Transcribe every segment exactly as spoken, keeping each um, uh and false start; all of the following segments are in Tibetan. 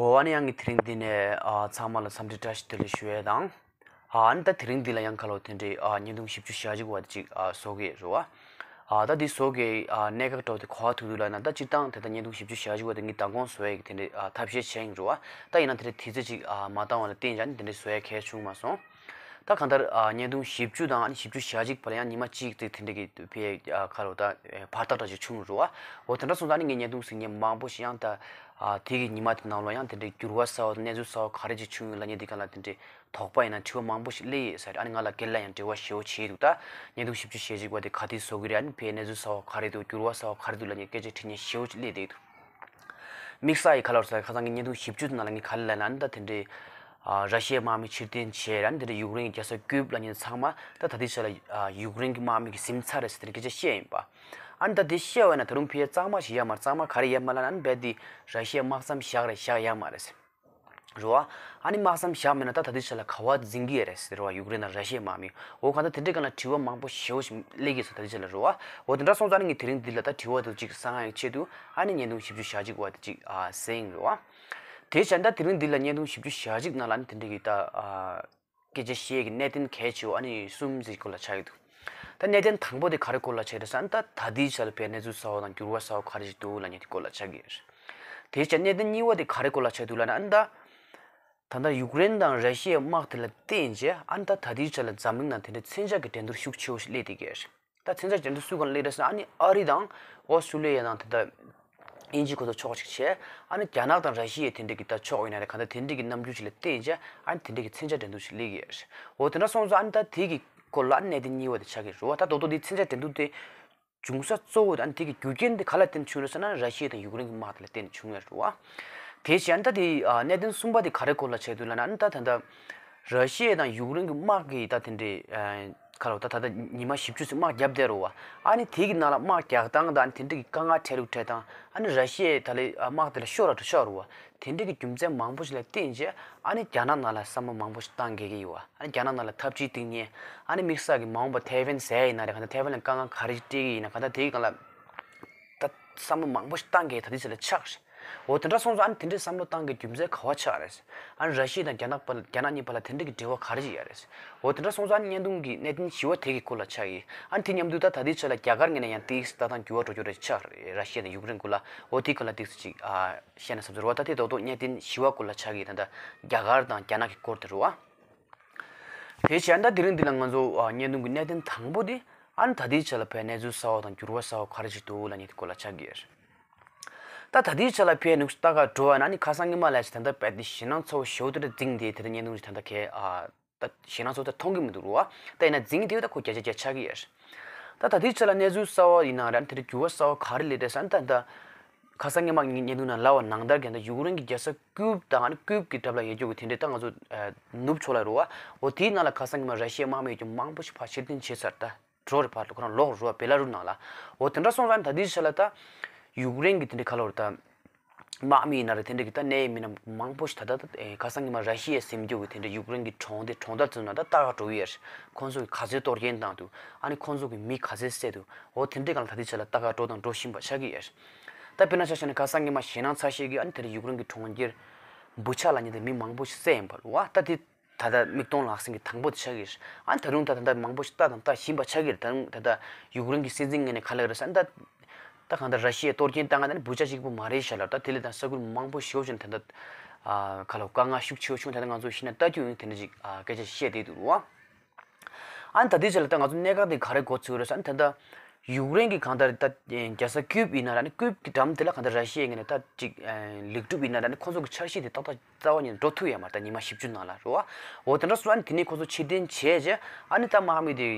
འོ་ཨ་ནི་ཡང་གི་དེ་རིང་འདི་ནས་ཨ་ཚང་མ་ལ་འཚམས་འདྲི་བཀྲ་ཤིས་བདེ་ལེགས་ཞུ་ཡས་དང་། ཨ་ནི་ད་དེ་རིང་འདི་ལ་ཡང་ཁ་ལོ་དེ་འདྲའི་ཨ་བརྙན་ཐུང་བཞི་བཅུ་ཞེ་གཅིག་པ་དེ་ཅིག་ཨ་བཟོ་གི་ཡོད་རེད་བ། ཨ་ད་འདི་བཟོ་གི་ཨ་གནད་འགག་འདྲ་བོ་དེ་ག་པར་ཐུག་འདུག་ལབ་ན། ད་སྤྱིར་བཏང་དེ་ད་བརྙན་ཐུང་བཞི་བཅུ་ཞེ་གཅིག་པ་དེ་ངས་མདང་དགོང་བཟོ་ཡས་ཀྱི་དེ་འདྲའི་ཨ་ཐབས་ཤེས་བྱས་ཡིན་རེད་བ། ད་ཡིན་ན་དེ་འདྲའི་དུས་ཚོད་ཅིག་ཨ་མ་འདང་བ་ལ་བརྟེན་བྱས་ནས་དེ་འདྲའི་བཟོ་ཡས་གལ་བྱུང་མ་སོང་། ད་གང་ལྟར་ཨ་བརྙན་ཐུང་བཞི་བཅུ་དང་ཨ་ནི་བཞི་བཅུ་ཞེ་གཅིག་བར་ལ་ཡང་ཉི་མ་གཅིག་ཙམ་དེ་འདྲ་གི་ཕའི་ཨ་ཁ་ལོ་ད་ཨེ་བར་ཐག་འདྲ་ཅིག་བྱུང་རུ་བ། འོ་དེ་འདྲ་སོང་ཙང་ཨ་ནི་ངས་བརྙན་ཐུང་ཟིན་མཁན་མང་པོ་ཞིག་ཡང་ད་ཨ་དེ་གི་ཉི་མ་དེ་ནང་ལོགས་ཡང་དེ་འདྲའི་འགྱུར་བ་གསར་བ་དང་གནས་ཚུལ་གསར་བ་ག་རེ་ཅིག་བྱུང་ཡོད་ལབ་མཁན་དེ་སྒང་ལ་དེ་འདྲའི་དོགས་པ་ཡིན་ན་དྲི་བ་མང་པོ་ཞིག་སླེབས་ཡོད་ས་རེད། ཨ་ནི་ང་ལ་རྒན་ལགས་ཡང་འབྲེལ་བ་ཞེ་པོ་བྱས་འདུག་ད་བརྙན་ཐུང་བཞི་བཅུ་ཞེ་གཅིག་པ་དེ་ག་དུས་བཟོ་གི་རེད། ཨ་ནི་ཕའི་གནས་ཚུལ་གསར་བ་ག་རེ་འདུག་འགྱུར་བ་གསར་བ་ག་རེ་འདུག་ལབ་མཁན་སྐད་ཆ་དྲི་མཁན་ཞེ་པོ་ཅིག་སླེབས་བསྡད་འདུག་དམིགས་བསལ་གྱི་ཁ་ལོ་ས་ཁ་སང་གི་བརྙན་ཐུང་བཞི་བཅུ་དེ་ནང་ལ་ངས་ག་རེ་ལབ་ན། ཨ་ནི་ད་དེ་འདྲའི་ཨ་ར་ཤི་ཡའི་དམག་མི་ཕྱིར་འཐེན་བྱས་ར། ཨ་ནི་དེ་འདྲའི་ཡུཀ་རེན་གྱི་རྒྱལ་ས་ཀིབ་ལབ་མཁན་ཚང་མ་ད་ད་ལྟའི་ཆ་ལ་ཨ་ཡུཀ་རེན་གྱི་དམག་མི་གིས་ཟིན་ཚར་རེད་ཟེར་དེ་འདྲའི་སྐད་ཆ་བཤད་ཡིན་པ། ཨ་ནི་ད་དེ་བཤད་པ་ཡིན་ན་ད་རུང་ཕལ་ཆེར་གཙང་མ་ཞིག་ཡོད་མ་རེད། གཙང་མ་ག་རེ་ཡོད་མ་རེད་ལབ་ན། ཨ་ནི་རྦད་དེ་ར་ཤི་ཡས་དམག་མཚམས་བཞག་རེད་བཞག་ཡོད་མ་རེད་ཟེར། རེད་བ། ཨ་ནི་དམག་མཚམས་བཞག་མེད་ན་ད་ད་ལྟའི་ཆ་ལ་ག་པར་འཛིང་གི་ཡོད་རེད་ཟེར་བ། ཡུཀ་རེན་དང་ར་ཤི་ཡའི་དམག་མི། འོ་གང་ལྟར་དེ་འདྲའི་སྒང་ལ་དྲི་བ་མང་པོ་ཞེ་པོ་ཞིག་སླེབས་ཀྱི་ཡོད་ས་ད་ལྟའི་ཆ་ལ་རེད་བ། འོ་དེ་འདྲ་སོང་ཙང་ཨ་ནི་ངས་དེ་རིང་འདི་ལ་ད་དྲི་བ་དེ་ཅིག་གསང་ཡག་ཆེད་དུ་ཨ་ནི་བརྙན་ཐུང་བཞི་བཅུ་ཞེ་གཅིག་པ་དེ་ཅིག་ཨ་བཟོས་ཡིན་རེད་བ། དེ་བྱས་ན་ད་དེ་རིང་འདི་ལ་བརྙན་ཐུང་བཞི་བཅུ་ཞེ་གཅིག་ནང་ལ་ཨ་ནི་དེ་འདྲའི་གི་ད་ཨ་སྐད་ཆ་བཤད་ཀྱི་གནད་དོན་གལ་ཆེ་བ་ཨ་ནི་གསུམ་ཅིག་སྐོར་ལ་ཆགས་ཀྱི་འདུག་ད་གནད་དོན་དང་པོ་དེ་ག་རེ་སྐོར་ལ་ཆགས་ཀྱི་འདུག་ཟེར་ན། ད་ད་ལྟའི་ཆ་ལ་ཕའི་གནས་ཚུལ་གསར་བ་དང་འགྱུར་བ་གསར་བ་ག་རེ་ཞིག་འདུག་ལབ་མཁན་དེ་སྐོར་ལ་ཆགས་ཀྱི་ཡོད་རེད། དེ་བྱས་གནད་དོན་གཉིས་པ་དེ་ག་རེ་སྐོར་ལ་ཆགས་ཀྱི་འདུག་ལབ་ན། ཨ་ནི་ད་ད་ལྟ་ཡུཀ་རེན་དང་ར་ཤི་ཡའི་དམག་དེ་ལ་བརྟེན་བྱས་ཨ་ནི་ད་ད་ལྟའི་ཆ་ལ་འཛམ་གླིང་ནང་དེ་འདྲའི་མཚོན་ཆ་གི་འགྲན་བསྡུར་ཤུགས་ཆེ་བོ་ཞིག་སླེབས་བསྡད་ཀྱི་ཡོད་རེད། ད་མཚོན་ཆ་འགྲན་བསྡུར་སུའི་སྒང་ལ་སླེབས་རེད་ཟེར་ན། ཨ་ནི་ཨ་རི་དང་ཨོ་སི་ཀྲུ་ལི་ཡ་དང་དེ་ལྟ་དབྱིན་ཇི་ཁོ་ཚོ་ཕྱོགས་གཅིག་བྱས། ཨ་ནི་རྒྱ་ནག་དང་ར་ཤི་ཡའི་དེ་འདྲ་གི་ད་ཕྱོགས་ཡིན་ན་རེད། གང་ལྟར་དེ་འདྲ་གི་རྣམ་འགྱུར་ཞིག་ལ་བརྟེན་བྱས་ཨ་ནི་དེ་འདྲ་གི་མཚོན་ཆ་འགྲན་བསྡུར་ཞིག་སླེབས་ཀྱི་ཡོད་རེད། འོ་དེ་འདྲ་སོང་ཙང་ཨ་ནི་ད་དེ་གི་སྐོར་ལ་ཨ་ནི་གནད་དོན་གཉིས་པ་དེ་ཆགས་ཀྱི་རེད་བ། ད་རྡོག་རྡོག་དེ་མཚོན་ཆ་འགྲན་བསྡུར་དེ་འབྱུང་ས་གཙོ་བོ་དེ་ཨ་ནི་དེ་གི་རྒྱུ་རྐྱེན་དེ་ག་ལ་བརྟེན་བྱུང་རེད་ཟེར་ན། ར་ཤི་ཡ་དང་ཡུཀ་རེན་གྱི་དམག་དེ་ལ་བརྟེན་བྱུང་ཡོད་རེད་བ། དེ་བྱས་ཨ་ནི་ད་དེ་ཨ་གནད་དོན་གསུམ་པ་དེ་ག་རེ་སྐོར་ལ་ཆགས་འདུག་ལབ་ན། ཨ་ནི་ད་ད་ལྟ་ར་ཤི་ཡ་དང་ཡུཀ་རེན་གྱི་དམག་གི་ད་དེ་འདྲའི་ཨ་ཁ་ལོ་ད་ད་ལྟ་ཉི་མ་བཞི་བཅུ་ཙམ་དམག་བརྒྱབ་བསྡད་རེད་བ། ཨ་ནི་དེ་གི་ནང་ལ་དམག་རྒྱག་སྟངས་དང་ཨ་ནི་དེ་འདྲ་གི་དཀའ་ངལ་འཕྲད་ལུགས་འཕྲད་སྟངས། ཨ་ནི་ར་ཤི་ཡས་ད་ལྟ་དམག་དེ་ལ་ཤོར་ར་འགྲོ་ཆགས་རེད་བ། དེ་འདྲ་གི་རྒྱུ་མཚན་མང་པོ་ཞིག་ལ་བརྟེན་བྱས་ཨ་ནི་རྒྱ་ནག་ནང་ལ་བསམ་བློ་མང་པོ་ཞིག་བཏང་དགོས་ཀྱི་ཡོད་བ། ཨ་ནི་རྒྱ་ནག་ནང་ལ་འཐབ་ཇུས་སྟེང་ནས་ཨ་ནི་དམིགས་བསལ་གྱི་མ་འོངས་པ་ཐའེ་ཝན་ཟེར་ཡིན་ན་རེད། གང་ལྟར་ཐའེ་ཝན་ལ་དཀའ་ངལ་ག་རེ་ཞིག་འཕྲད་ཀྱི་ཡིན་ན། གང་ལྟར་དེའི་སྒང་ལ་ད་བསམ་བློ་མང་པོ་ཞིག་བཏང་དགོས་ད་ལྟའི་ཆ་ལ་ཆགས་རེད། འོ་དེ་འདྲ་སོང་ཙང་ཨ་ནི་དེ་འདྲའི་བསམ་བློ་བཏང་དགོས་རྒྱུ་མཚན་ག་པར་ཆགས་རེད། ཨ་ནི་ར་ཤི་ཡ་དང་རྒྱ་ནག་པ་རྒྱ་ནག་གཉིས་བར་ལ་དེ་འདྲ་གི་འབྲེལ་བ་ག་རེ་ཞིག་ཡོད་རེད། འོ་དེ་འདྲ་སོང་ཙང་ཨ་ནི་བརྙན་ཐུང་གི་གནད་དོན་བཞི་པ་དེ་གི་སྐོར་ལ་ཆགས་ཡིན། ཨ་ནི་དེ་མཉམ་དུ་ད་ད་ལྟའི་ཆ་ལ་རྒྱ་གར་ངོས་ནས་ཡང་ཏོག་ཙམ་ལྟ་སྟངས་འགྱུར་བ་འགྲོ་རྒྱུ་ཆགས་རེད། ར་ཤི་ཡ་དང་ཡུཀ་རེན་སྐོར་ལ། འོ་དེའི་སྐོར་ལ་ཏོག་ཙམ་ཅིག་ཨ་བཤད་ན་བསམ་ཚོར་བ། ད་དེ་རྡོག་རྡོག་གནད་དོན་བཞི་པ་སྐོར་ལ་ཆགས་ཀྱི་ད་ལྟ་རྒྱ་གར་དང་རྒྱ་ནག་གི་སྐོར་དེ་རེད་བ། དེ་བྱས་ན་ད་དེ་རིང་འདི་ལ་ང་ཚོ་ཨ་བརྙན་ཐུང་གི་གནད་དོན་དང་པོ་དེ་ཨ་ནི་ད་ལྟའི་ཆ་ལ་ཕའི་གནས་ཚུལ་གསར་བ་དང་འགྱུར་བ་གསར་བ་ག་རེ་ཞིག་འདུག་ལབ་མཁན་དེ་སྐོར་ལ་ཆགས་ཀྱི་ཡོད་རེད། ད་ད་ལྟའི་ཆ་ལ་ཕའི་ནུབ་ལྟ་ག་འགྲོ་བ་ན་ནི་ཁ་སང་ཉི་མ་ལ་ཞིག་ད་ལྟ་རྦད་དེ་ཞེད་སྣང་ཚ་བོ་ཞེ་པོ་དེ་འདྲ་འཛིངས་ཏེ་དེ་འདྲ་བརྙན་ཐུང་ཞིག་ད་ལྟ་གས་ཨ་ད་ཞེད་སྣང་ཚ་བོ་དེ་མཐོང་གི་མི་འདུག་རེད་བ། ད་ཡིན་ན་འཛིངས་དེ་ད་ཁོ་བརྒྱ་ཆ་བརྒྱ་ཆགས་ཀྱི་ཡོད་རེད། ད་ད་ལྟའི་ཆ་ལ་གནས་ཚུལ་གསར་བ་ཡིན་ན་ར་དེ་འདྲ་འགྱུར་བ་གསར་བ་ག་རེ་སླེབས་རེད་ཟེར་ན། ད་ད་ཁ་སང་ཉི་མ་ངའི་བརྙན་ཐུང་ནང་ལབ་པ་ནང་ལྟར་གྱི་ད་ཡུཀ་རེན་གྱི་རྒྱལ་ས་ཀིབ་དང་ཨ་ནི་ཀིབ་ཀྱི་འགྲམ་ལ་ཡོད་རྒྱུ་གི་དེ་འདྲའི་ད་ང་ཚོ་ནུབ་ཕྱོགས་ལ་རེད་བ། འོ་དེའི་ནང་ལ་ཁ་སང་ཉི་མ་ར་ཤི་ཡའི་དམག་མི་ཡོད་རྒྱུ་མང་པོ་ཞིག་ཕར་ཕྱིར་འཐེན་བྱས་ཚར། ད་འགྲོ་རེད་ཕར་ཁོ་རང་ལོག་རེད་བ། བེ་ལ་རུ་ནང་ལ། འོ་དེ་འདྲ་སོང་ཙང་ད་ལྟའི་ཆ་ལ་ད་ཡུཀ་རེན་གྱི་དེ་འདྲའི་ཁ་ལོ་རེད་ད། དམག་མི་ཡིན་ན་རེད། དེ་འདྲ་གི་ད་གནད་ཡོད་མི་སྣ་མང་པོ་ཞིག་ད་ལྟ་ད་ཁ་སང་ཉི་མ་ར་ཤི་ཡས་ཟིན་རྒྱུ་གི་དེ་འདྲ་ཡུཀ་རེན་གྱི་གྲོང་སྡེ་གྲོང་རྡལ་ཚོའི་ནང་ད་ལྟ་ག་འགྲོ་གི་ཡོད་རེད། ཁོང་ཚོ་གི་ག་ཚོད་གཏོར་སྐྱོན་བཏང་འདུག་ཨ་ནི་ཁོང་ཚོ་གི་མི་ག་ཚོད་བསད་འདུག་འོ་དེ་འདྲའི་སྒང་ལ་ད་ལྟའི་ཆ་ལ་ལྟ་ག་འགྲོ་དང་འགྲོ་བཞིན་པ་ཆགས་ཀྱི་ཡོད་རེད། ད་དཔེར་ན་ཆ་བཞག་ན་ཁ་སང་ཉི་མ་ཞེད་སྣང་ཚ་ཤོས་ཀྱི་ཨ་ནི་དེ་འདྲ་ཡུཀ་རེན་གྱི་གྲོང་ཁྱེར་བུ་ཆ་ལབ་མཁན་དེ་མི་མང་པོ་ཞིག་བསད་ཡིན་པ་རེད་བ། ད་དེ་ད་ལྟ་མིག་མཐོང་ལག་ཟིན་གྱི་དང་པོ་དེ་ཆགས་ཀྱི་རེད། ཨ་ནི་ད་དུང་ད་ད་ལྟ་མང་པོ་ཞིག་ལྟ་དང་ལྟ་བཞིན་པ་ཆགས་ཀྱི་རེད། ད་དུང་ད་ལྟ་ཡུཀ་རེན་གྱི་སྲིད་འཛིན་ངོས་ནས་ག་ལབ་རེད་ཟེར་ན། ད་ད་གང་ལྟར་ར་ཤི་ཡས་གཏོར་སྐྱོན་བཏང་ང་ད་ནི་བུ་ཆ་གཅིག་པུ་མ་རེད་ཤག་ལབ། ད་དེ་ལས་ད་ས་ཁུལ་མང་པོ་ཞེ་པོ་ཅིག་ད་ལྟ་ཨ་ཁ་ལོ་དཀའ་ངལ་ཤུགས་ཆེ་བོ་བྱུང་། ད་ལྟ་ང་ཚོ་གཞི་ནས་ལྟ་རྒྱུ་ཡིན་དེ་འདྲ་ཅིག་ཨ་སྐད་ཆ་བཤད་བསྡད་འདུག་རེད་བ། ཨ་ནི་ད་ལྟའི་ཆ་ལ་ད་ང་ཚོ་གནད་འགག་དེ་ག་རེ་འགོ་ཚུགས་རེད་ཟེར་ན། ད་ལྟ་ཡུཀ་རེན་གྱི་གང་ལྟར་ད་རྒྱལ་ས་ཀིབ་ཡིན་ན་ར་ནི་ཀིབ་ཀྱི་འགྲམ་དེ་ལ་གང་ལྟར་ར་ཤི་ཡའི་ངོས་ནས་ད་ཅིག་ལེགས་གྲུབ་ཡིན་ན་ར་ནི་ཁོང་ཚོ་གི་འཆར་གཞི་དེ་ཏག་ཏག་རྩ་བ་ཉིད་འགྲོ་ཐུབ་ཡོད་མ་རེད། ད་ཉི་མ་བཞི་བཅུ་ནང་ལ་རེད་བ། འོ་དེ་འདྲ་སོང་ཙང་དེ་ནས་ཁོ་ཚོ་ཕྱིར་འཐེན་བྱས་རྗེས་ཨ་ནི་ད་དམག་མི་དེ་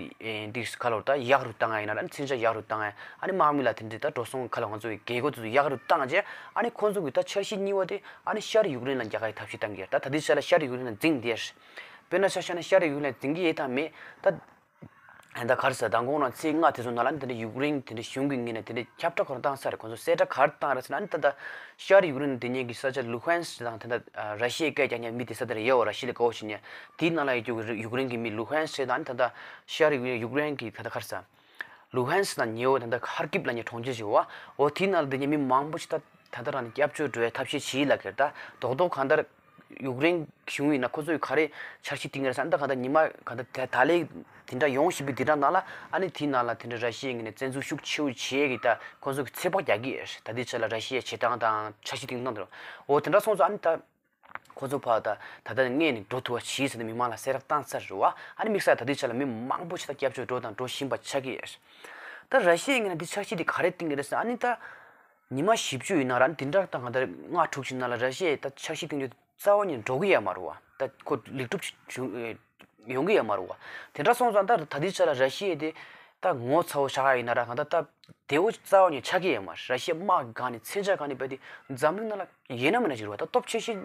འདི་ཁ་ལོར་ད་ཡག་རུ་བཏང་ཡ་ཡིན་ན་ར་ནི་མཚོན་ཆ་ཡག་རུ་བཏང་ཡ། ཨ་ནི་དམག་མི་ལ་དེ་འདྲའི་ད་འགྲོ་སོང་ཁ་ལོ་ང་ཚོ་གི་རྒྱལ་སྒོ་དེ་ཚོ་ཡག་རུ་བཏང་རྗེས་ཨ་ནི་ཁོ་ཚོ་གི་ད་འཆར་གཞི་གཉིས་པ་དེ་ཨ་ནི་ཤར་ཡུཀ་རེན་ལ་རྒྱག་ག་ཡི་ཐབས་ཤེས་བཏང་གི་ཡ། ད་ད་ལྟའི་ཆ་ལ་ཤར་ཡུཀ་རེན་ལ་འཛིང་བསྡད་ཡ། དཔེར་ན་ཆ་བཞག་ན་ཤར་ཡུཀ་རེན་ལ་འཛིང་གི་ཡོད་དམ་མེད་ད། ད་ག་རེ་ཟེར། མདང་དགོང་ནང་ཚེས་ལྔ་དེ་ཚོ་ནང་ལ་ནི་དེ་འདྲ་ཡུཀ་རེན་དེ་འདྲ་གཞུང་གི་ངོས་ནས་དེ་འདྲ་ཁྱབ་བསྒྲགས་ག་རེ་བཏང་ས་རེད། ཁོང་ཚོ་གསལ་བསྒྲགས་ག་རེ་བཏང་རེད་ཟེར་ན། ཨ་ནི་ད་ལྟ་ཤར་ཡུཀ་རེན་དེ་ཉིད་ཀྱི་ས་ཆ་ལུ་ཧན་སི་དང་དེ་འདྲ་ར་ཤི་ཡའི་སྐད་རྒྱག་མཁན་མི་དེ་ས་དེར་ཡོད་པ། ར་ཤི་ཡ་ལ་དགའ་བོ་བྱེད་མཁན་དེའི་ནང་ལ་ཡོད་རྒྱུ་གི་ཡུཀ་རེན་གྱི་མི་ལུ་ཧན་སི་དང་ད་ལྟ་ཤར་ཡུཀ་རེན་གྱི་ད་ལྟ་ག་རེ་ཟེར། ལུ་ཧན་སི་དང་ཉེ་བོ་ད་ལྟ་ཁར་ཀིབ་ལབ་མཁན་གྲོང་ཁྱེར་ཞིག་ཡོད་པ། འོ་དེའི་ནང་ལ་དེ་ཉིད་མི་མང་པོ་ཞིག་ད་ ད་ལྟ་རང་ནས་སྐྱབས་བཅོལ་འགྲོ་བའི་ཐབས་ཤེས་བྱེད་ལབ་ཀྱི་རེད། ད་རྡོག་རྡོག་གང་ལྟར་ཡུཀ་རེན་གཞུང་ཡིན་ན་ཁོ་ཚོས་ག་རེ་འཆར་གཞི་བཏིང་གི་རེད་ཟེར་ན། ད་གང་ལྟར་ཉི་མ་གང་ལྟར་ད་ད་ལན་དེ་འདྲ་ཡོང་བཞིན་པའི་དེ་འདྲ་ནང་ལ་ཨ་ནི་དེའི་ནང་ལ་དེ་འདྲ་ར་ཤི་ཡའི་ངོས་ནས་བཙན་འཛུལ་ཤུགས་ཆེ་བོ་བྱེད་ཀྱི་ད་ཁོ་ཚོ་གི་ཚོད་དཔག་རྒྱག་གི་ཡོད་རེད། ད་ལྟའི་ཆ་ལ་ར་ཤི་ཡའི་བྱེད་སྟངས་དང་འཆར་གཞི་བཏིང་སྟངས་དེ་འོ་དེ་འདྲ་སོང་ཙང་ཨ་ནི་ད། ཁོ་ཚོ་ཕར་ད་ད་ལྟ་སྔས་ནས་འགྲོ་ཐུབ་པ་བྱེད་ཟེར་ནས་མི་མང་ལ་གསལ་བསྒྲགས་བཏང་ཚར་རེད་བ། ཨ་ནི་དམིགས་བསལ་ད་ལྟའི་ཆ་ལ་མི་མང་པོ་ཞིག་ད་སྐྱབས་བཅོལ་འགྲོ་དང་འགྲོ་བཞིན་པ་ཆགས་ཀྱི་ཡོད། ད་ར་ཤི་ཡའི་ངོས་ནས་འདི་འཆར་གཞི་འདི་ག་རེ་བཏིང་གི་རེད་ཟེར་ན། ཨ་ནི་ད་ཉི་མ་བཞི་བཅུ་ཡི་ནང་ལ་ཨ་ནི་དེ་འདྲ་ད་གང་ལྟར་ལྔ་དྲུག་ཅིག་ནང་ལ་ར་ཤི་ཡས་ད་འཆར་གཞི་བཏིང་རྒྱུ་རྩ་བ་ནས་འགྲོ་གི་ཡོད་མ་རེད་བ། ད་ཁོ་ལེགས་གྲུབ་ཅིག་བྱུང་ཡོང་གི་ཡོད་མ་རེད་བ། དེ་འདྲ་སོང་ཙང་ད་ད་ལྟའི་ཆ་ལ་ར་ཤི་ཡས་དེ་ད་ངོ་ཚ་བོ་ཆགས་ཡིན་ན་ར་གང་ལྟར་ད། དེ་བོ་རྩ་བ་ནས་ཆགས་ཀྱི་ཡོད་མ་རེད། ར་ཤི་ཡ་དམག་གི་སྒང་ནས་མཚོན་ཆ་གང་ནས་རྦད་དེ་འཛམ་གླིང་ནང་ལ་ཡིན་ན་མིན་ན་ཅིག་རེད་བ། ད་སྟོབས་ཆེ་ཤོས་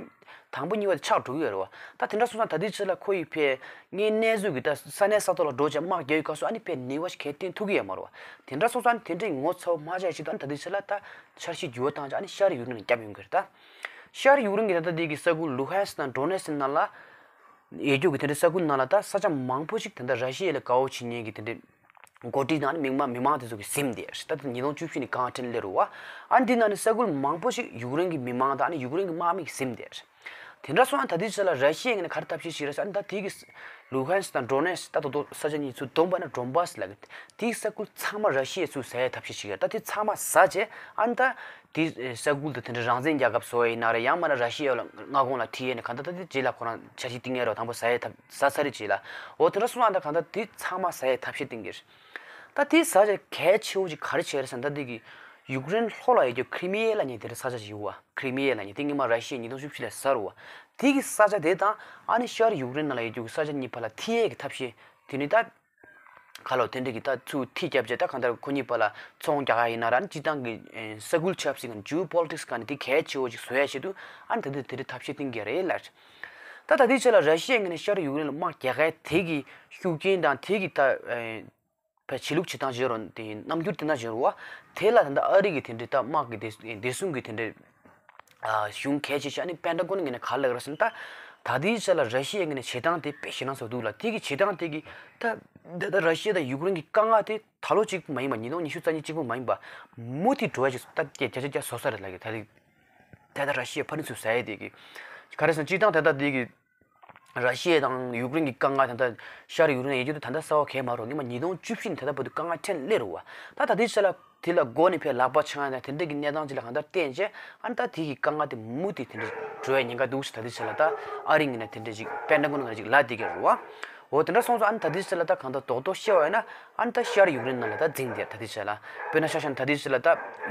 དང་པོ་གཉིས་པ་དེ་ཆགས་འགྲོ་གི་ཡོད་རེད་བ། ད་དེ་འདྲ་སོང་ཙང་ད་ལྟའི་ཆ་ལ་ཁོ་ཡི་ཕའི་ངའི་གནས་ཚུལ་གྱི་ད་ས་གནས་ས་ཐོག་ལ་འགྲོ་བྱས་དམག་རྒྱག་ཡོད་སྐབས་སུ་ཨ་ནི་ཕའི་ནུས་པ་ཞིག་གས་བཏོན་ཐུབ་ཀྱི་ཡོད་མ་རེད་བ། དེ་འདྲ་སོང་ཙང་དེ་འདྲའི་ངོ་ཚ་བོ་མ་ཆགས་ཤིག་ད་ད་ལྟའི་ཆ་ལ་ད་འཆར་གཞི་འགྱུར་བ་བཏང་བྱས་ཨ་ནི་ཤར་ཡུཀ་རེན་ལ་བརྒྱབ་ཡོང་གི་རེད། ད་ཤར་ཡུཀ་རེན་གྱི་ད་ལྟ་དེ་གི་ས་ཁུལ་ལུ་ཧན་སི་དང་ཌོ་ནེ་སི་ནང་ལ་ཡོད་རྒྱུ་གི་དེ་འདྲའི་ས་ཁུལ་ནང་ལ་ད་ས་ཆ་མང་པོ་ཞིག་དེ་འདྲ་ར་ཤི་ཡ་ལ་དགའ་བོ་བྱེད་མཁན་གྱི་དེ་འདྲའི་འགོ་ཁྲིད་དང་མི་མང་མི་མང་དེ་ཚོ་གིས་ཟིན་བསྡད་རེད། ད་ལྟ་ཉིས་སྟོང་བཅུ་བཞི་ནས་གང་ཁྲིན་སླེབས་རེད་བ། ཨ་འདི་ནང་ནས་ས་ཁུལ་མང་པོ་ཞིག་ཡུཀ་རེན་གྱི་མི་མང་དང་ཨ་ནི་ཡུཀ་རེན་གྱི་དམག་མི་གིས་ཟིན་བསྡད་རེད། དེ་འདྲ་སོང་ཙང་ད་ལྟའི་ཆ་ལ་ར་ཤི་ཡའི་ངོས་ནས་ག་རེ་ཐབས་ཤེས་བྱེད་ཀྱི་རེད་ཟེར་ན། ད་དེ་གི་ལུ་ཧན་སི་དང་ཌོ་ནེ་སི་ད་དོ་དོ་ས་ཆ་གཉིས་ཚུར་བསྡོམས་པ་ན་ཌོན་བྷ་སི་ལབ་གི། དེའི་ས་ཁུལ་ཚང་མ་ར་ཤི་ཡས་ཚུར་ཟ་ཡའི་ཐབས་ཤེས་བྱེད་ཀྱི་རེད། ད་དེ་ཚང་མ་ཟ་བྱས་ཨ་ནི་ད་དེ་ས་ཁུལ་དུ་དེ་འདྲ་རང་བཙན་རྒྱལ་ཁབ་བཟོ་ཡ་ཡིན་ན་རེད། ཡང་མིན་ན་ར་ཤི་ཡ་ལ་མངའ་ཁོངས་ལ་ཁྲིད་ཡས་ནས་གང་ལྟར་ད་དེ་རྗེས་ལ་ཁོ་རང་འཆར་གཞི་བཏིང་ཡས་རོ་དང་པོ་ཟ་ཡའི་ཐབས་ཟ་ཚར་རེད་རྗེས་ལ། འོ་དེ་འདྲ་སོང་ཙང་ད་གང་ལྟར་དེ་ཚང་མ་ཟ་ཡའི་ཐབས་ཤེས་བཏིང་གི་རེད། ད་དེ་ཟ་བྱས་གལ་ཆེ་བོ་ཅིག་ག་རེ་བྱས་རེད་ཟེར་ན། ད་དེ་གི་ཡུཀ་རེན་ལྷོ་ལ་ཡོད་རྒྱུ་ཁི་རི་མི་ཡ་ལབ་མཁན་དེ་འདྲ་ས་ཆ་ཞིག་ཡོད་བ། ཁི་རི་མི་ཡ་ལབ་མཁན་དེ་སྔོན་མ་ར་ཤི་ཡས་ཉིས་སྟོང་བཅུ་བཞི་ལ་ཟ་རུ་བ། དེ་གི་ས་ཆ་དེ་དང་ཨ་ནི་ཤར་ཡུཀ་རེན་ནང་ལ་ཡོད་རྒྱུ་གི་ས་ཆ་གཉིས་བར་ལ་མཐུད་ཡས་ཀྱི་ཐབས་ཤེས་དེ་ནི་ད། ཁ་ལོ་དེ་འདྲ་གི་ད་ཚུར་མཐུད་རྒྱབ་བྱས་ད་གང་ལྟར་ཁོ་གཉིས་བར་ལ་ཚོང་རྒྱག་ཡ་ཡིན་ན་ར་ཨ་ནི་སྤྱི་བཏང་གི་ས་ཁུལ་ཆབ་སྲིད་ཀྱི་ཇིའོ་པོ་ལི་ཊིག་སི་སྒང་ནས་དེ་གལ་ཆེ་བོ་ཅིག་བཟོ་ཡ་ཆེད་དུ་ཨ་ནི་ད་དེ་དེ་འདྲའི་ཐབས་ཤེས་བཏིང་གི་རེད་ལབ། ད་ད་ལྟའི་ཆ་ལ་ར་ཤི་ཡའི་ངོས་ནས་ཤར་ཡུཀ་རེན་ལ་དམག་རྒྱག་ཡ་དེ་གི་ཤུགས་རྐྱེན་དང་དེ་གི་ད། བྱེད་ལུགས་བྱེད་སྟངས་བརྗོད་རོགས་དེ་རྣམ་འགྱུར་དེ་འདྲ་བརྗོད་རོགས་བ། དེ་ལ་ད་ལྟ་ཨ་རི་གི་དེ་འདྲའི་ད་དམག་གི་བདེ་བདེ་སྲུང་གི་དེ་འདྲའི་གཞུང་གལ་ཆེ་ཤོས་ཨ་ནི་པེན་ཊ་གོན་ངོས་ནས་ག་རེ་ལབ་རེད་ཟེར་ན། ད་ད་ལྟའི་ཆ་ལ་ར་ཤི་ཡའི་ངོས་ནས་བྱེད་སྟངས་དེ་དཔེ་ཞེད་སྣང་ཚ་བོ་འདུག་ལ། དེ་གི་བྱེད་སྟངས་དེ་གི་ད་ད་ལྟ་ར་ཤི་ཡ་དང་ཡུཀ་རེན་གི་དཀའ་ངལ་དེ་ད་ལོ་གཅིག་པུ་མ་ཡིན་པ། ཉིས་སྟོང་ཉི་ཤུ་རྩ་གཉིས་གཅིག་པུ་མ་ཡིན་པ། མུ་མཐུད་འགྲོ་ཡ་ཅིག་ད་བརྒྱ་ཆ་བརྒྱ་བཟོ་ས་རེད་ལབ་གི། ད་ད་ད་ལྟ་ར་ཤི་ཡ་ཕ་ནི་ཚུར་ཟ་ཡ་དེ་གི་ག་རེ་ཟེར་ན། སྤྱིར་བཏང་ད་ལྟ་དེ་གི་ར་ཤི་ཡ་དང་ཡུཀ་རེན་གྱི་དཀའ་ངལ་ད་ལྟ་ཤར་ཡུཀ་རེན་ཡོད་རྒྱུ་དེ་ད་ལྟ་གསར་པ་གང་ཡང་མ་རེད། སྔོན་མ་ཉིས་སྟོང་བཅུ་བཞི་ནས་ད་ལྟ་བར་དུ་དཀའ་ངལ་ཕྲན་སླེབས་རེད་བ། ད་ད་ལྟའི་ཆ་ལ་དེ་ལ་མགོ་ནས་ཕར་ལག་པ་འཆང་ཡ་དང་དེ་འདྲ་གི་གནས་སྟངས་ཅིག་ལ་གང་ལྟར་བརྟེན་བྱས་ཨ་ནི་ད་དེ་གི་དཀའ་ངལ་དེ་མུ་མཐུད་དེ་འདྲ་འགྲོ་ཡ་ཉེན་ཁ་འདུག་ཟེར། ད་ལྟའི་ཆ་ལ་ད་ཨ་རི་ངོས་ནས་དེ་འདྲ་ཅིག་པེན་ཊ་གོན་ངོས་ནས་ཅིག་ལབ་བསྡད་ཀྱི་རེད་བ། འོ་དེ་འདྲ་སོང་ཙང་ཨ་ནི་ད་ལྟའི་ཆ་ལ་ད་གང་ལྟར་རྡོག་རྡོག་བཤད་པ་ཡིན་ན་ཨ་ནི་ད་ཤར་ཡུཀ་རེན་ནང་ལ་ད་འཛིང་བསྡད་ད་ལྟའི་ཆ་ལ། དཔེར་ན་ཆ་བཞག་ན་ད་ལྟའི་ཆ་ལ་ད་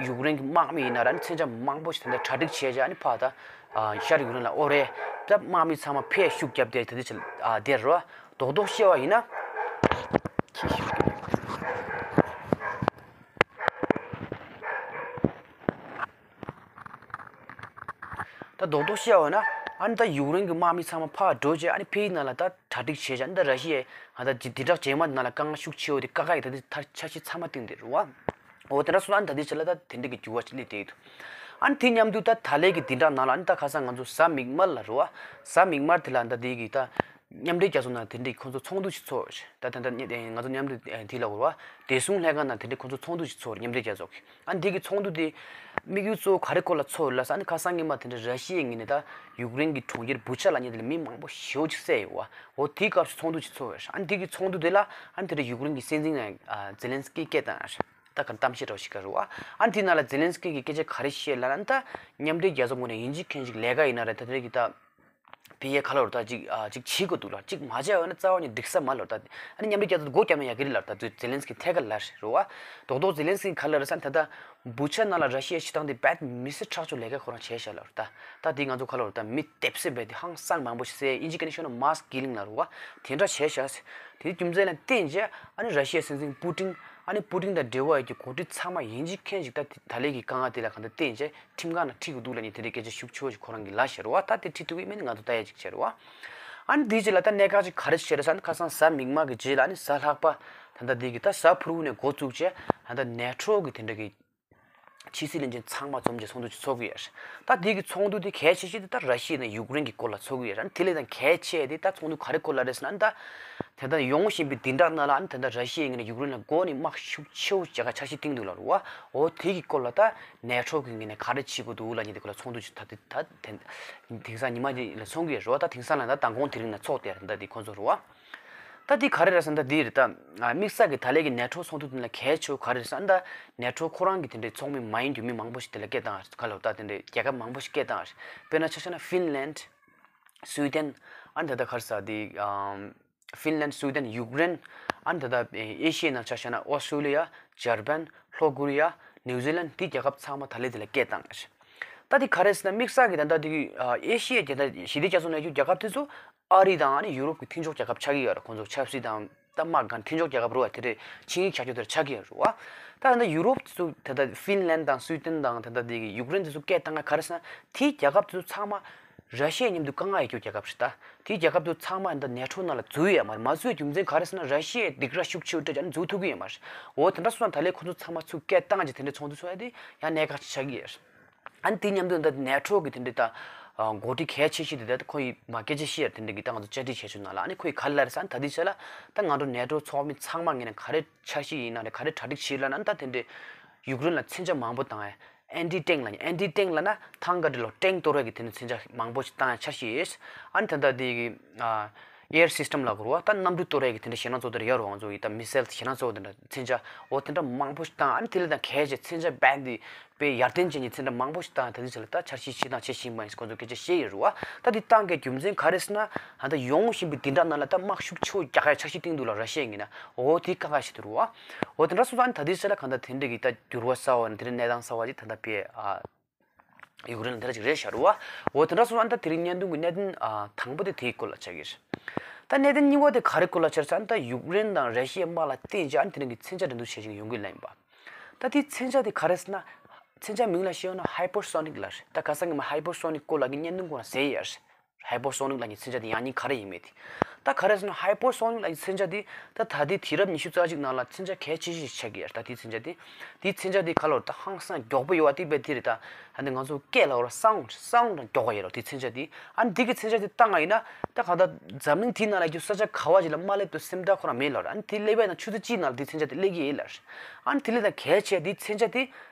ཡུཀ་རེན་གྱི་དམག་མི་ཡིན་ན་ར་ཨ་ནི་མཚོན་ཆ་མང་པོ་ཞིག་དེ་འདྲ་གྲ་སྒྲིག་བྱས་བྱས་ཨ་ནི་ཕར་ད། ཨ་ཤར་ཡུཀ་རེན་ལ་ཨོ་རེད། ད་དམག་མི་ཚང་མ་ཕར་ཤུགས་བརྒྱབ་སྟེ་ད་ལྟའི་ཆ་ལ་ཨ་དེར་རོ། རྡོག་རྡོག་བཤད་པ་ཡིན་ན། ཁྱི་ཤུགས་ཀྱིས། ད་རྡོག་རྡོག་བཤད་པ་ཡིན་ན་ཨ་ནི་ད་ཡུཀ་རེན་གྱི་དམག་མི་ཚང་མ་ཕར་འགྲོ་བྱས་ཨ་ནི་ཕར་ཡི་ནང་ལ་ད་གྲ་སྒྲིག་བྱས་བྱས་ཨ་ནི་ད་ར་ཤི་ཡའི་ཨ་ད་ཇི་དེ་དྲག་རྗེས་མ་ནང་ལ་དཀའ་ངལ་ཤུགས་ཆེ་བོ་དེ་བཀག་ཡ་ད་ལྟའི་ད་འཆར་གཞི་ཚང་མ་བཏིང་བསྡད་རེད་བ། འོ་དེ་འདྲ་སོང་ན་ཨ་ནི་ད་ལྟའི་ཆ་ལ་ད་དེ་འདྲ་གི་འགྱུར་བ་ཞིག་སླེབས་བསྡད་ཡོད་འདུག་ཨ་ནི་དེ་མཉམ་དུ་ད་ད་ལན་གྱི་དེ་འདྲ་ནང་ལ་ཨ་ནི་ད་ཁ་སང་ང་ཚོ་གཟའ་མིག་དམར་ལ་རེད་བ། གཟའ་མིག་དམར་དེ་ལ་ད་དེ་གི་ད་མཉམ་འབྲེལ་རྒྱལ་ཚོགས་ནང་དེ་འདྲའི་ཁོང་ཚོ་ཚོགས་འདུ་ཞིག་ཚོགས་ཡོད་རེད། ད་ད་ད་ང་ཚོ་མཉམ་འབྲེལ་དེ་ལ་གོ་བ་བདེ་སྲུང་ལྷན་ཁང་ནང་དེ་འདྲའི་ཁོང་ཚོ་ཚོགས་འདུ་ཞིག་ཚོགས་རེད། མཉམ་འབྲེལ་རྒྱལ་ཚོགས་ཀྱི། ཨ་ནི་དེ་གི་ཚོགས་འདུ་དེ་དམིགས་ཡུལ་གཙོ་བོ་ག་རེ་སྐོར་ལ་ཚོགས་ཡོད་ལབ་ས། ཨ་ནི་ཁ་སང་སྔོན་མ་དེ་འདྲ་ར་ཤི་ཡའི་ངོས་ནས་ད་ཡུཀ་རེན་གྱི་གྲོང་ཁྱེར་བུ་ཆ་ལབ་མཁན་དེ་ལ་མི་མང་པོ་ཞེ་པོ་ཅིག་བསད་ཡོད་བ། འོ་དེའི་སྐབས་སུ་ཚོགས་འདུ་ཅིག་ཚོགས་ཡོད་རེད། ཨ་ནི་དེ་གི་ཚོགས་འདུ་དེ་ལ་ཨ་ནི་དེ་འདྲ་ཡུཀ་རེན་གྱི་སྲིད་འཛིན་ནས་ཨ་ཛེ་ལན་སི་ཀི་སྐད་བཏང་ཡོད་རེད། ད་ག་གཏམ་བཤད་འདྲ་བོ་ཞིག་ག་རེད་བ། ཨ་ནི་དེའི་ནང་ལ་ཛེ་ལན་སི་ཀི་གིས་སྐད་ཆ་ག་རེ་བཤད་ལབ་ན། ད་མཉམ་འབྲེལ་རྒྱལ་ཚོགས་ངོས་ནས་ཡིན་གཅིག་མིན་གཅིག་ལས་ཀ་ཡིན་ན་རེད། ད་དེ་འདྲ་གི་ད་ཕ་གིར་ག་ལབ་རེད། ད་ཅིག་ཨ་ཅིག་བྱེད་དགོས་འདུག་ལ། ཅིག་མ་བྱས་པ་ན་རྩ་བ་ནས་འགྲིག་ས་མ་རེད་ལབ། ད་ཨ་ནི་མཉམ་འབྲེལ་རྒྱལ་ཚོགས་སྒོ་བརྒྱབ་ན་ཡག་གི་རེད་ལབ། ད་དུས་ཛེ་ལན་སི་ཀི་ཐད་ཀར་ལབ་རེད་བ། རྡོག་རྡོག་ཛེ་ལན་སི་ཀི་ག་ལབ་རེད་ཟེར་ན། ད་ལྟ་བུ་ཆ་ནང་ལ་ར་ཤི་ཡའི་བྱེད་སྟངས་དེ་རྦད་མི་སེར་ཁྲག་སྦྱོར་ལས་ཀ་ཁོ་རང་བྱས་བཞག་ལབ་རེད། ད་ད་དེ་ང་ཚོ་ག་ལབ་རེད། ད་མི་ལྟེབ་སེ་རྦད་དེ་ཧང་སང་མང་པོ་ཞིག་བསད། ཨིན་ཇི་སྐད་ནས་ཤོད་ན་མཱས་ཀི་ལིང་ལབ་རེད་བ། དེ་འདྲ་བྱས་བཞག་ཟེར། དེའི་རྒྱུ་མཚན་ལ་བརྟེན་བྱས་ཨ་ནི་ར་ཤི་ཡའི་སྲིད་འཛིན་པུ་ཏིན། ཨ་ནི་པུ་ཏིན་དང་འབྲེལ་བ་ཡོད་ཀྱི་འགོ་ཁྲིད་ཚང་མ་ཡིན་གཅིག་མིན་གཅིག་ད་ད་ལན་གྱི་དཀའ་ངལ་དེ་ལ་གང་ལྟར་བརྟེན་བྱས་ཁྲིམས་ཁང་ནང་ཁྲིད་དགོས་འདུག་ལབ་མཁན་དེ་འདྲའི་སྐད་ཆ་ཤུགས་ཆེ་བོ་ཞིག་ཁོ་རང་གིས་ལབ་བཞག་རེད་བ། ད་དེ་ཁྲིད་ཐུབ་ཀྱི་མིན་ན་ང་ཚོ་ལྟ་ཡ་ཅིག་བྱས་རེད་བ། ཨ་ནི་དེའི་རྗེས་ལ་ད་གནད་འགག་ཅིག་ག་རེ་བྱས་རེད་ཟེར་ན། ཁ་སང་གཟའ་མིག་དམར་གྱི་རྗེས་ལ་ཨ་ནི་གཟའ་ལྷག་པ་ད་ལྟ་འདི་གི་ད་གཟའ་ཕུར་བུ་ནས་འགོ་བཙུགས་བྱས་ད་ལྟ་ནེ་ཊོ་གི་དེ་འདྲ་གི་ཕྱི་སྲིད་བློན་ཆེན་ཚང་མ་འཛོམས་བྱས་ཚོགས་འདུ་ཅིག་ཚོགས་ཀྱི་ཡོད་རེད། ད་འདི་གི་ཚོགས་འདུ་དེ་གལ་ཆེ་ཤོས་དེ་ད་ར་ཤི་ཡ་དང་ཡུཀ་རེན་གྱི་སྐོར་ལ་ཚོགས་ཀྱི་ཡོད་རེད། ཨ་ནི་དེ་ལས་ཀྱང་གལ་ཆེ་དེ་ད་ཚོགས་འདུ་ག་རེ་སྐོར་ལ་རེད་ཟེར་ན། ཨ་ནི་ད་ ད་ལྟ་ཡོང་བཞིན་པའི་བདུན་ཕྲག་ནང་ལ་ཨ་ནི་ད་ལྟ་ར་ཤི་ཡའི་ངོས་ནས་ཡུཀ་རེན་ལ་མགོ་ནས་དམག་ཤུགས་ཆེ་བོ་རྒྱག་ག་འཆར་གཞི་བཏིང་འདུག་ལབ་རེད་བ། འོ་དེ་གི་སྐོར་ལ་ད་ནེ་ཊོ་གི་ངོས་ནས་ག་རེ་བྱེད་དགོས་འདུག་ལབ་མཁན་དེ་སྐོར་ལ་ཚོགས་འདུ་ཅིག་ད་ལྟ་ད་དེང་དེང་སང་ཉི་མ་འདི་ལ་ཚོགས་ཀྱི་རེད་བ། ད་དེང་སང་ལ་ད་མདང་དགོང་དེ་རིང་ནས་ཚོགས་བསྡད་རེད། ད་འདི་ཁོང་ཚོ་རེད་བ། ད་འདི་ག་རེ་རེད་ཟེར་ན་ད་འདི་རེད། ད་དམིགས་བསལ་གྱི་ད་ལན་གྱི་ནེ་ཊོ་ཚོགས་འདུ་དེ་ལ་གལ་ཆེ་བ་ག་རེ་རེད་ཟེར་ན། ད་ནེ་ཊོ་ཁོ་རང་གི་དེ་འདྲའི་ཚོགས་མི་མ་ཡིན་རྒྱུ་མི་མང་པོ་ཞིག་དེ་ལ་སྐད་བཏང་ཡ་རེད། ག་ལབ་ད་དེ་འདྲའི་རྒྱལ་ཁབ་མང་པོ་ཞིག་སྐད་བཏང་ཡ་རེད། དཔེར་ན་ཆ་བཞག་ན་ཧྥིན་ལན། སུའི་ཏན། ཨ་ནི་ད་ལྟ་ག་རེ་ཟེར་འདི། ཨམ། ཧྥིན་ལན། སུའི་ཏན། ཡུཀ་རེན། ཨ་ནི་ད་ལྟ་ཨེ་ཤི་ཡའི་ནང་ཆ་བཞག་ན་ཨོ་སི་ཀྲོ་ལི་ཡ། འཇར་པན། ལྷོ་ཀོ་རི་ཡ། ནིའུ་ཛི་ལན། འདི་རྒྱལ་ཁབ་ཚང་མ་ད་ལན་དེ་ལ་སྐད་བཏང་ཡ་རེད། ད་འདི་ག་རེ་ཟེར་ན་དམིགས་བསལ་གྱི་ད་ལྟ་འདི་གི་ཨ་ཨེ་ཤི་ཡའི་རྒྱལ་ད་ཞི་བདེ་རྒྱ་མཚོ་ནང་ཡོད་རྒྱལ་ཁབ་དེ་ཚོ་ཨ་རི་དང་ཨ་ནི་ཡུ་རོབ་ཀྱི་མཐུན་ཕྱོགས་རྒྱལ་ཁབ་ཆགས་ཀྱི་ཡོད་རེད། ཁོང་ཚོ་ཆབ་སྲིད་དང་ད་དམག་སྒང་མཐུན་ཕྱོགས་རྒྱལ་ཁབ་རེད་བ། དེ་འདྲའི་ཆིངས་ཡིག་བཞག་རྒྱུ་དེ་འདྲ་ཆགས་ཀྱི་ཡོད་རེད་བ། ད་ད་ལྟ་ཡུ་རོབ་ཚོ་ད་ལྟ་ཧྥིན་ལན་དང་སུའི་ཏན་དང་ད་ལྟ་དེ་གི་ཡུཀ་རེན་དེ་ཚོ་སྐད་བཏང་ག་ག་རེ་ཟེར་ན། དེའི་རྒྱལ་ཁབ་དེ་ཚོ་ཚང་མ་ར་ཤི་ཡའི་མཉམ་དུ་དཀའ་ངལ་ཡོད་རྒྱུ་རྒྱལ་ཁབ་རེད། ད་དེའི་རྒྱལ་ཁབ་དེ་ཚོ་ཚང་མ་ད་ནེ་ཊོ་ནང་ལ་འཛུལ་ཡོད་མ་རེད། མ་འཛུལ་བའི་རྒྱུ་མཚན་ག་རེ་ཟེར་ན་ར་ཤི་ཡའི་སྡིགས་ར་ཤུགས་ཆེ་བོ་སྤྲད་ཀྱང་འཛུལ་ཐུབ་ཀྱི་ཡོད་མ་རེད། འོ་དེ་འདྲ་སོང་ཙང་ད་ལན་ཁོ་ཚོ་ཚང་མ་ཚུར་སྐད་བཏང་རྗེས་དེ་འདྲའི་ཚོགས་འདུ་ཚོགས་ཡ་དེ་ཡང་གནད་འགག་ཅིག་ཆགས་ཀྱི་ཡོད་རེད། ཨ་ནི་དེ་མཉམ་དུ་ད་ནེ་ཊོ་གི་དེ་འདྲའི་ད་འགོ་ཁྲིད་གལ་ཆེ་ཤོས་དེ་ད་ཁོ་ཡི་མ་སྐད་ཆ་བཤད་ཡ་དེ་འདྲ་གི་ད་ང་ཚོ་བཅར་འདྲི་བྱས་ཆོག་ནང་ལ། ཨ་ནི་ཁོ་ཡི་ག་རེ་ལབ་རེད་ཟེར་ན། ད་འདི་ཆ་ལ་ད་ང་ཚོ་ནེ་ཊོ་ཚོགས་མི་ཚང་མ་ངོས་ནས་ག་རེ་འཆར་གཞི་ཡིན་ན་རེད། ག་རེ་གྲ་སྒྲིག་བྱེད་ལབ་ན་ད་དེ་འདྲའི་ཡུཀ་རེན་ལ་མཚོན་ཆ་མང་པོ་བཏང་ཡ། ཨན་ཊི་ཊེང་ལབ་ཡ། ཨན་ཊི་ཊེང་ལབ་ན་ཐང་ག་འདྲ་ལོ་ཊེང་གཏོར་བའི་གི་དེ་འདྲའི་མཚོན་ཆ་མང་པོ་ཞིག་བཏང་ཡ་འཆར་གཞི་ཡོད། ཨ་ནི་ད་ལྟ་དེ་གི་ཨ་ཨེར་སིས་ཊམ་ལབ་དགོས་རེད་བ། ད་གནམ་གྲུ་གཏོར་བའི་གི་དེ་འདྲ་ཞེད་སྣང་ཚོགས་དེ་འདྲ་ཡོད་རེད་བ། ང་ཚོ་ཡི་ད་མི་སེལ་ཞེད་སྣང་ཚོགས་དེ་འདྲ་མཚོན་ཆ་འོ་དེ་འདྲ་མང་པོ་ཞིག་བཏང་། ཨ་ནི་དེ་ལས་ད་གལ་ཆེ་མཚོན་ཆ་བྷན་དེ་དཔེ་ཡར་ཐོན་ཅན་གྱི་མཚོན་ཆ་མང་པོ་ཞིག་བཏང་། ད་ལྟའི་ཆ་ལ་ད་འཆར་གཞི་བྱེད་སྟངས་ཆ་ཤེས་མ་ཡིན་ཁོང་ཚོ་སྐད་ཆ་བཤད་ཡོད་རེད་བ། ད་འདི་བཏང་གི་རྒྱུ་མཚན་ག་རེ་ཟེར་ན། ད་ལྟ་ཡོང་བཞིན་པའི་འདི་འདྲ་ནང་ལ་ད་དམག་ཤུགས་ཆེ་བོ་རྒྱག་ཡ་འཆར་གཞི་བཏིང་འདུག་ལ་ར་ཤི་ཡ་ངོས་ནས། འོ་དེ་དཀའ་ཁག་ཞིག་འདུག་རེད་བ། འོ་དེ་འདྲ་སོང་ཙང་ཨ་ནི་ད་ལྟའི་ཆ་ལ་གང་ལྟར་དེ་འདྲ་གི་ད་འགྱུར་བ་གསར་བ་ནི་དེ་འདྲ་གནས་སྟངས་གསར་བ་ཅིག་ད་ལྟ་དཔེ་ཨ་ཡུཀ་རེན་ལ་དེ་འདྲ་ཅིག་རེད་ཤག་རེད་བ། འོ་དེ་འདྲ་སོང་ཙང་ཨ་ནི་ད་དེ་རིང་བརྙན་ཐུང་གི་གནད་དོན་ཨ་དང་པོ་དེ་དེའི་སྐོར་ལ་ཆགས་ཀྱི་རེད། ད་གནད་དོན་གཉིས་པ་དེ་ག་རེ་སྐོར་ལ་ཆགས་ཟེར་ན། ད་ཡུཀ་རེན་དང་ར་ཤི་ཡའི་དམག་ལ་བརྟེན་བྱས་ཨ་ནི་དེ་རིང་གི་མཚོན་ཆ་འགྲན་བསྡུར་བྱེད་བཞིན་ཡོང་གི་ལབ་ཡིན་པ། ད་དེའི་མཚོན་ཆ་དེ་ག་རེ་ཟེར་ན། མཚོན་ཆ་མིང་ལ་བཤད་ཡོང་ན་ཧའི་པར་སོ་ནིག་ལབ་རེད། ད་ཁ་སང་གི་མ་ཧའི་པར་སོ་ནིག་སྐོར་ལ་གི་བརྙན་ཐུང་སྐོར་ལ་ཟེར་ཡ་རེད། ཧའི་པར་སོ་ནིག་ལབ་མཁན་མཚོན་ཆ་དེ་ཡང་སྙིང་ག་རེ་ཡིན་མིན་དེ། ད་ག་རེ་ཟེར་ན་ཧའི་པར་སོ་ནིག་ལབ་མཁན་མཚོན་ཆ་དེ་ད་ད་ལྟའི་དུས་རབས་ཉི་ཤུ་རྩ་གཅིག་ནང་ལ་མཚོན་ཆ་གལ་ཆེ་ཤོས་ཤིག་ཆགས་ཀྱི་ཡོད་རེད། ད་དེའི་མཚོན་ཆ་དེ། དེའི་མཚོན་ཆ་དེ་ག་ལབ་རེད། ད་ཧང་སང་མགྱོགས་པོ་ཡོད་པ་དེ་དཔེ་དེ་རེད། ད་ཨ་ནི་ང་ཚོ་སྐད་ལ་འོ་ར་སའུན་ཌི་སའུན་ཌི་མགྱོགས་པ་ཡོད་རེད་དེའི་མཚོན་ཆ་དེ། ཨ་ནི་དེ་གི་མཚོན་ཆ་དེ་བཏང་བ་ཡིན་ན་ད་གང་ལྟར་འཛམ་གླིང་དེའི་ནང་ལ་རྒྱུ་ས་ཆ་ག་བ་ཞིག་ལ་མ་སླེབས་དུས་སེམས་ཐག་ཁོ་རང་མེད་ལབ་རེད། ཨ་ནི་དེ་སླེབས་པ་ཡིན་ན་ཆུ་ཚོད་གཅིག་ནང་ལ་དེའི་མཚོན་ཆ་དེ་སླེབས་ཀྱི་ཡིན་ལབ་རེད། ཨ་ནི་དེ་ལས་ད་གལ་ཆེ་དེའི་མཚོན་ཆ་དེ་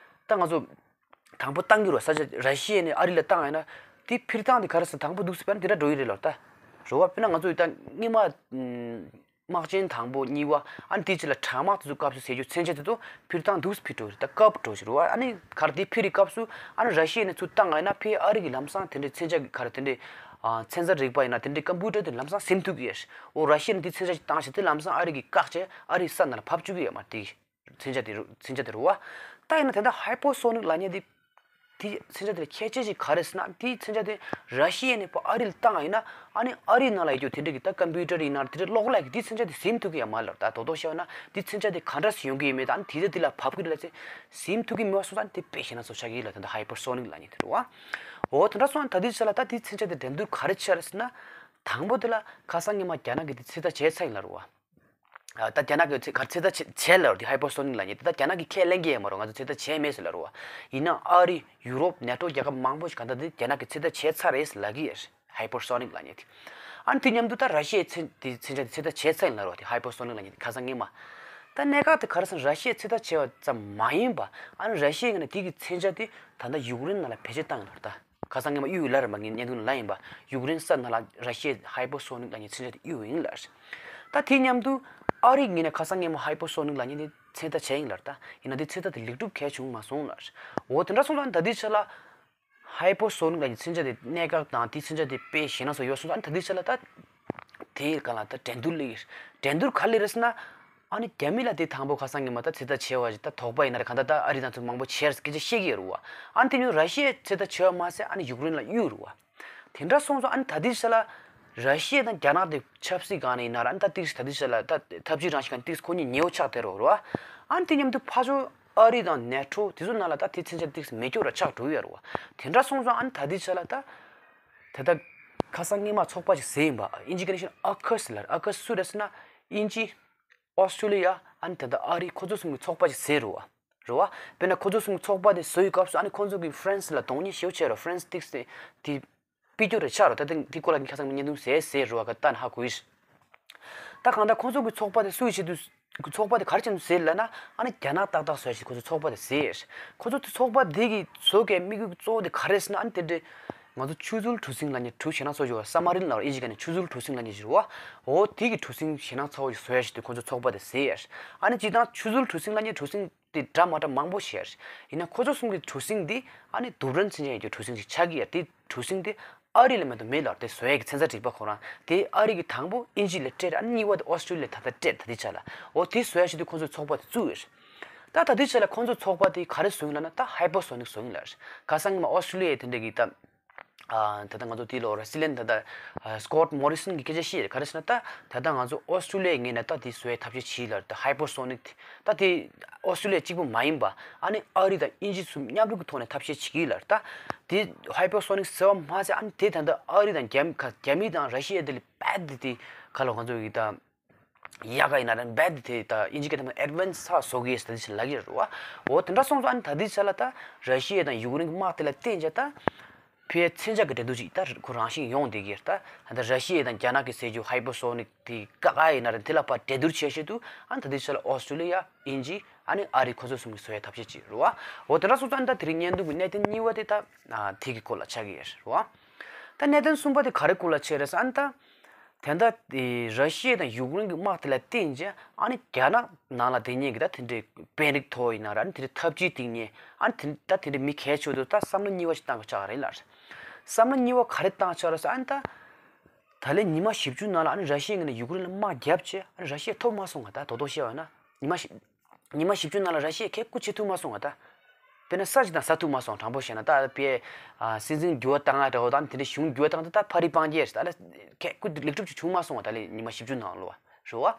ད་ང་ཚོ་དང་པོ་བཏང་གི་རེད་བ། ས་ཆ་ར་ཤི་ཡ་ནས་ཨ་རི་ལ་བཏང་ཡིན་ན་དེ་འཕུར་སྟངས་དེ་ག་རེ་ཟེར། དང་པོ་འདུག་སེ་དཔེར་ན་དེ་འདྲ་འགྲོ་ཡི་རེད་ལབ་རེད། ད་རེད་བ། དཔེར་ན་ང་ཚོ་ཡི་ད་སྔོན་མ་དམག་ཆེན་དང་པོ་གཉིས་པ་ཨ་ནི་དེའི་རྗེས་ལ་དྲག་དམག་དེ་ཚོ་སྐབས་སུ་ཟེར་རྒྱུ་མཚོན་ཆ་དེ་ཚོ་འཕུར་སྟངས་འདུག་སེ་འཕུར་འགྲོ་རེད། ད་ཀབ་འགྲོ་ཞིག་རེད་བ། ཨ་ནི་ག་རེ་དེ་འཕུར་རེད་སྐབས་སུ་ཨ་ནི་ར་ཤི་ཡ་ནས་ཚུར་བཏང་ཡིན་ན་ཕའི་ཨ་རི་གི་ལམ་སང་དེ་འདྲའི་མཚོན་ཆ་གི་ག་རེ་དེ་འདྲའི་ཨ་ཚན་རྩལ་རིག་པ་ཡིན་ན་དེ་འདྲའི་ཀམ་པུ་ཊར་དེ་ལམ་སང་ཟིན་ཐུབ་ཀྱི་ཡོད་རེད། འོ་ར་ཤི་ཡ་ནས་དེ་མཚོན་ཆ་ཞིག་བཏང་བྱས་དེ་ལམ་སང་ཨ་རི་གིས་བཀག་བྱས་ཨ་རིའི་ས་ནང་ལ་བབས་བཅུག་གི་ཡོད་མ་རེད་དེ། མཚོན་ཆ་དེ་རུ་མཚོན་ཆ་དེ་རུ་བ། ད་ཡིན་ན་དེ་འདྲ་ཧའི་པར་སོ་ནིག་ལབ་མཁན་དེ། དེ་མཚོན་ཆ་དེ་ལ་ཁྱད་ཆོས་ཅིག་ག་རེ་ཟེར་ན། དེའི་མཚོན་ཆ་དེ་ར་ཤི་ཡ་ནས་ཕར་ཨ་རི་ལ་བཏང་ཡིན་ན། ཨ་ནི་ཨ་རིའི་ནང་ལ་ཡོད་རྒྱུ་དེ་འདྲ་གི་ད་ཀམ་པུ་ཊར་ཡིན་ན་དེ་འདྲ་གློག་ཀླད་ཀྱི་དེའི་མཚོན་ཆ་དེ་ཟིན་ཐུབ་ཀྱི་ཡོད་མ་རེད་ལབ་རེད། ད་རྡོག་རྡོག་བཤད་ན་དེའི་མཚོན་ཆ་དེ་ག་འདྲ་སེ་ཡོང་གི་ཡོད་མེད་དང་། ཨ་ནི་དེ་ཚོ་དེ་ལ་བབས་ཀྱི་རེད་ལབ་ཚེ་ཟིན་ཐུབ་ཀྱི་མེད་པ་སོང་ཙང་དེ་དཔེ་ཞེད་སྣང་ཚ་པོ་ཆགས་ཀྱི་ཡོད་ལབ། དེ་འདྲ་ཧའི་པར་སོ་ནིག་ལབ་མཁན་དེ་རེད་བ། འོ་དེ་འདྲ་སོང་ཙང་ད་དེའི་ཆ་ལ་ད་དེའི་མཚོན་ཆ་དེ་འགྲན་བསྡུར་ག་རེ་བྱས་རེད་ཟེར་ན། དང་པོ་དེ་ལ་ཁ་སང་ཉི་མ་རྒྱ་ནག་གིས་དེ་ཚོད་ལྟ་བྱས་ཚར་ཡིན་ལབ་རེད་བ། ད་རྒྱ་ནག་གིས་ཚོད་ག་ཚོད་ལྟ་བྱས་བྱས་ལབ་རེད། དེ་ཧའི་པར་སོ་ནིག་ལབ་མཁན་དེ་ད་རྒྱ་ནག་གིས་ཁས་ལེན་གྱི་ཡོད་མ་རེད། ང་ཚོས་ཚོད་ལྟ་བྱས་མེད་ཟེར་ལབ་རེད་བ། ཡིན་ནའང་ཨ་རི། ཡུ་རོབ། ནེ་ཊོ་རྒྱལ་ཁབ་མང་པོ་ཞིག་ག་ད་དེ་རྒྱ་ནག་གིས་ཚོད་ལྟ་བྱས་ཚར་རེད་ཟེར་ལབ་ཀྱི་ཡོད་རེད། ཧའི་པར་སོ་ནིག་ལབ་མཁན་དེ། ཨ་ནི་དེ་མཉམ་དུ་ད་ར་ཤི་ཡའི་མཚོན་དེ་མཚོན་ཆ་དེ་ཚོད་ལྟ་བྱས་ཚར་ཡིན་ལབ་རེད་བ། དེ་ཧའི་པར་སོ་ནིག་ལབ་མཁན་དེ་ཁ་སང་སྔོན་མ། ད་གནད་འགག་དེ་ག་རེ་ཟེར་ན་ར་ཤི་ཡས་ཚོད་ལྟ་བྱས་པ་ཙམ་མ་ཡིན་པ། ཨ་ནི་ར་ཤི་ཡའི་ངོས་ནས་དེ་གི་མཚོན་ཆ་དེ་ད་ལྟ་ཡུཀ་རེན་ནང་ལ་བེད་སྤྱོད་བཏང་ཡོད་ལབ་རེད་ད། ཁ་སང་སྔོན་མ་གཡུགས་ཡོད་ལབ་རེད་མ། ངས་བརྙན་ཐུང་ལ་ལབ་ཡིན་པ། ཡུཀ་རེན་ས་ནང་ལ་ར་ཤི་ཡའི་ཧའི་པར་སོ་ནིག་ལབ་མཁན་མཚོན་ཆ་དེ་གཡུགས་ཡིན་ལབ་རེད། ད་དེ་མཉམ་དུ་ཨ་རིའི་ངོས་ནས་ཁ་སང་སྔོན་མ་ཧའི་པར་སོ་ནིག་ལབ་མཁན་དེ་ཚོད་ལྟ་བྱས་ཡིན་ལབ་རེད་ད། ཡིན་ན་དེ་ཚོད་ལྟ་དེ་ལེགས་གྲུབ་གང་ཡང་བྱུང་མ་སོང་ལབ་རེད། འོ་དེ་འདྲ་སོང་ཙང་ད་དེའི་ཆ་ལ་ཧའི་པར་སོ་ནིག་ལབ་མཁན་མཚོན་ཆ་དེ་གནད་འགག་དང་དེའི་མཚོན་ཆ་དེ་དཔེ་ཞེད་སྣང་ཚ་པོ་ཡོད་སོང་ཙང་ད་དེའི་ཆ་ལ་ད། དེའི་སྒང་ལ་ད་འགྲན་བསྡུར་སླེབས་ཀྱི་རེད། འགྲན་བསྡུར་ག་རེ་སླེབས་རེད་ཟེར་ན། ཨ་ནི་རྒྱ་མི་ལ་དེ་དང་པོ་ཁ་སང་ཉི་མ་ད་ཚོད་ལྟ་བྱས་པ་ཞིག་ད་དོགས་པ་ཡིན་ན་རེད། གང་ལྟར་ད་ཨ་རི་དང་ཚོ་མང་པོ་བྱས་རེད་སྐད་ཆ་བཤད་ཀྱི་ཡོད་རེད་བ། ཨ་ནི་དེ་ནས་ར་ཤི་ཡས་ཚོད་ལྟ་བྱས་པ་མ་ཟད་ཨ་ནི་ཡུཀ་རེན་ལ་གཡུགས་རེད་བ། དེ་འདྲ་སོང་ཙང་ཨ་ནི་ད་ལྟའི་ཆ་ལ་ར་ཤི་ཡ་དང་རྒྱ་ནག་དེ་ཆབ་སྲིད་སྒང་ནས་ཡིན་ན་ར། ཨ་ནི་ད་ཏིག་ད་ལྟའི་ཆ་ལ་ད་འཐབ་ཇུས་རང་བཞིན་སྒང་ཏིག་ཁོ་གཉིས་ཉེ་བོ་ཆགས་བསྡད་ཡོད་རེད་བ། ཨ་ནི་དེ་མཉམ་དུ་ཕར་ཕྱོགས་ཨ་རི་དང་ནེ་ཊོ་དེ་ཚོ་ནང་ལ་ད་དེ་མཚོན་ཆ་ཏིག་མེད་སྐྱོ་ར་ཆགས་འགྲོ་གི་ཡོད་རེད་བ། དེ་འདྲ་སོང་ཙང་ཨ་ནི་ད་ལྟའི་ཆ་ལ་ད། ད་ལྟ་ཁ་སང་སྔོན་མ་ཚོགས་པ་ཞིག་ཟེར་ཡིན་པ། ཨིན་ཇི་སྐད་ནས་བཤད་ན་ཨ་ཁུ་སི་ལབ་རེད། ཨ་ཁུ་སི་སུ་རེད་ཟེར་ན། ཨིན་ཇི། ཨོ་སི་ཀྲོ་ལི་ཡ། ཨ་ནི་ད་ལྟ་ཨ་རི་ཁོ་ཚོ་གསུམ་གྱི་ཚོགས་པ་ཞིག་ཟེར་རེད་བ། རེད་བ། དཔེར་ན་ཁོ་ཚོ་གསུམ་གྱི་ཚོགས་པ་དེ་བཟོ་ཡི་སྐབས་སུ་ཨ་ནི་ཁོ་ཚོ་གི་ཀོན་ཕ་རེན་སི་ལ་གདོང་ཉེས་ཞེ་པོ་ཆེ་རེད། ཀོན་ཕ་རེན་སི་ཏིག་སེ་དེ་ཕུད་རྒྱུ་རེད་ཆགས་རེད། ད་ལྟ་དེ་སྐོར་ལ་ངས་ཁ་སང་བརྙན་ཐུང་ཟེར་ཟེར་རེད་བ། ག་ལྟ་ན་ཧ་གོ་ཡི། ད་གང་ལྟར་ཁོང་ཚོ་གི་ཚོགས་པ་དེ་སུའི་ཆེད་དུ། ཚོགས་པ་དེ་ག་རེ་བྱས་ནས་བཟོས་ལབ་ན། ཨ་ནི་རྒྱ་ནག་ཏག་ཏག་བཟོ་ཡ་ཞིག་ཁོ་ཚོ་ཚོགས་པ་དེ་བཟོས། ཁོ་ཚོ་ཚོགས་པ་དེ་གི་བཟོ་གའི་དམིགས་ཡུལ་གཙོ་བོ་དེ་ག་རེ་ཟེར་ན། ཨ་ནི་དེ་འདྲའི་ང་ཚོ་ཆུ་ཚུལ་གྲུ་གཟིངས་ལབ་མཁན། གྲུ་ཞེད་སྣང་ཚ་པོ་ཞིག་ཡོད་པ། སབ་མ་རིན་ལབ་པ་ཨིན་ཇི་སྐད་ནས། ཆུ་ཚུལ་གྲུ་གཟིངས་ལབ་མཁན་ཞིག་རེད་པ། འོ་དེ་གི་གྲུ་གཟིངས་ཞེད་སྣང་ཚ་པོ་ཞིག་བཟོ་ཡ་ཞིག་དེ་ཁོ་ཚོ་ཚོགས་པ་དེ་བཟོས། ཨ་ནི་སྤྱིར་བཏང་ཆུ་ཚུལ་གྲུ་གཟིངས་ལབ་མཁན་གྲུ་གཟིངས་དེ་འདྲ་མ་འདྲ་མང་པོ་ཞིག་ཡོད། ཡིན་ན་ཁོ་ཚོ་གསུམ་གྱི་གྲུ་གཟིངས་དེ་ཨ་ནི་རྡུལ་ཕྲན་མཚོན་ཆ་ཡོད་རྒྱུ་གྲུ་གཟིངས་ཤིག་ཆགས་ཀྱི་ཡོད་རེད། དེ་གྲུ་གཟིངས་དེ་ཨ་རི་ལ་མེད་དུ་མེད་ལབ་རེད། དེ་བཟོ་ཡ་གི་མཚོན་ཆ་སྒྲིག་པ་ཁོ་རང་དེ། ཨ་རི་གི་དང་པོ་དབྱིན་ཇི་ལ་སྤྲད་རེད། ཨ་ནི་གཉིས་པ་དེ་ཨོ་སི་ཀྲི་ལི་ཡ་ད་ལྟ་སྤྲད། ད་ལྟའི་ཆ་ལ། འོ་དེ་བཟོ་ཡ་ཞིག་དེ་ཁོང་ཚོས་ཚོགས་པ་དེ་བཙུགས་ཡོད་རེད། ད་ད་ལྟའི་ཆ་ལ་ཁོང་ཚོས་ཚོགས་པ་དེ་ག་རེ་བཟོ་ཡིན་ལབ་ན། ད་ཧའི་པར་སོ་ནིག་བཟོ་ཡིན་ལབ་རེད། ཁ་སང་ཉི་མ་ཨོ་སི་ཀྲི་ལི་ཡའི་དེ་འདྲ་གི་ད་ཨ་ད་ལྟ་ང་ཚོ་དེ་ལོ་ར་སི་ལན་ད་ལྟ་ཨ་སི་ཀོཊ་མོ་རི་སན་གྱིས་སྐད་ཆ་བཤད་ཡོད་རེད། ག་རེ་ཟེར་ན། ད་ད་ལྟ་ང་ཚོ་ཨོ་སི་ཀྲི་ལི་ཡའི་ངོས་ནས་ད་དེ་བཟོ་ཡའི་ཐབས་ཤེས་བྱས་ལབ་རེད། ད་ཧའི་པར་སོ་ནིག་དེ། ད་དེ་ཨོ་སི་ཀྲི་ལི་ཡ་གཅིག་པུ་མ་ཡིན་པ། ཨ་ནི་ཨ་རི་དང་དབྱིན་ཇི་གསུམ་མཉམ་རུབ་ཀྱི་ཐོག་ནས་ཐབས་ཤེས་བྱེད་ཀྱི་ཡོད་ལབ་རེད། ད་དེ་ཧའི་པར་སོ་ནིག་ཟེར་བ་མ་ཟད། ཨ་ནི་དེ་ད་ལྟ་ཨ་རི་དང་རྒྱ་རྒྱ་མི་དང་ར་ཤི་ཡ་དེ་ལ་རྦད་དེ་དེ་ག་ལབ། ང་ཚོ་གི་ད་ཡག་ག་ཡིན་ན་ར་རྦད་དེ་དེ་ད་དབྱིན་ཇི་སྐད་ཐོག་ནས་ཨེཌ་ཝན་སི་ཚ་བཟོ་གི་ཡོད་ཟེར་ད་དེ་ཞིག་ལབ་ཀྱི་རེད་པ། འོ་དེ་འདྲ་སོང་ཙང་ཨ་ནི་ད་ལྟའི་ཆ་ལ་ད་ར་ཤི་ཡ་དང་ཡུཀ་རེན་གྱི་དམག་དེ་ལ་བརྟེན་བྱས་ད་ཕའི་མཚོན་ཆ་གི་འགྲན་བསྡུར་ཅིག་ད་ཁོ་རང་བཞིན་ཡོང་བསྡད་ཀྱི་རེད། ད་ད་ར་ཤི་ཡ་དང་རྒྱ་ནག་གི་ཟེར་རྒྱུ་ཧའི་པར་སོ་ནིག་དེ་ག་ག་ཡིན་ན་ར་དེ་ལ་ཕར་འགྲན་བསྡུར་བྱེད་ཆེད་དུ། ཨ་ནི་ད་ལྟའི་ཆ་ལ་ཨོ་སི་ཀྲི་ལི་ཡ། དབྱིན་ཇི། ཨ་ནི་ཨ་རི་ཁོ་ཚོ་གསུམ་གྱིས་བཟོ་ཡའི་ཐབས་ཤེས་ཅིག་རེད་པ། འོ་དེ་འདྲ་སོང་ཙང་ཨ་ནི་ད་དེ་རིང་བརྙན་ཐུང་གི་གནད་དོན་གཉིས་པ་དེ་ད་ཨ་དེ་གི་སྐོར་ལ་ཆགས་ཀྱི་ཡོད་རེད་པ། ད་གནད་དོན་གསུམ་པ་དེ་ག་རེ་སྐོར་ལ་ཆགས་རེད་ཟེར་ན། ཨ་ནི་ད་དེ་འདྲ་དེ་ར་ཤི་ཡ་དང་ཡུཀ་རེན་གྱི་དམག་དེ་ལ་བརྟེན་བྱས། ཨ་ནི་རྒྱ་ནག་ནང་ལ་དེ་ཉིད་ཀྱི་ད་དེ་འདྲའི་དཔོན་རིགས་ཐོག་ཡིན་ན་ར། ཨ་ནི་དེ་འདྲའི་འཐབ་ཇུས་སྟེང་ནས། ཨ་ནི་དེ་ད་དེ་འདྲའི་མི་གལ་ཆེ་བོ་དེ་ད་བསམ་བློ་གཉིས་པ་ཞིག་བཏང་དགོས་ཆགས་རེད་ལབ་རེད། བསམ་བློ་གཉིས་པ་ག་རེ་བཏང་ཆགས་རེད་ཟེར་ན། ཨ་ནི་ད་ད་ལན་ཉི་མ་བཞི་བཅུ་ནང་ལ་ཨ་ནི་ར་ཤི་ཡའི་ངོས་ནས་ཡུཀ་རེན་ལ་དམག་བརྒྱབ་བྱས། ཨ་ནི་ར་ཤི་ཡ་ཐོབ་མ་སོང་ང་། ད་རྡོག་རྡོག་བཤད་པ་ཡིན་ན། ཉི་མ་བཞི་ཉི་མ་བཞི་བཅུ་ནང་ལ་ར་ཤི་ཡས་གས་སྐུ་བྱེད་ཐུབ་མ་སོང་ང་། ད་དཔེར་ན་ས་ཅིག་དང་ཟ་ཐུབ་མ་སོང་། དྲང་པོ་བཤད་ན། ད་དཔེ་ཨ་སྲིད་འཛིན་འགྱུར་བ་བཏང་ཡ་འདྲ་བོ་དང་དེ་འདྲ་གཞུང་འགྱུར་བ་བཏང་ད་ད་ཕ་རི་སྤང་རྒྱལ་རེད། ད་ལ་གས་སྐུ་ལེགས་གྲུབ་ཅིག་བྱུང་མ་སོང་ང་། ད་ལན་ཉི་མ་བཞི་བཅུ་ནང་ལོ་རེད་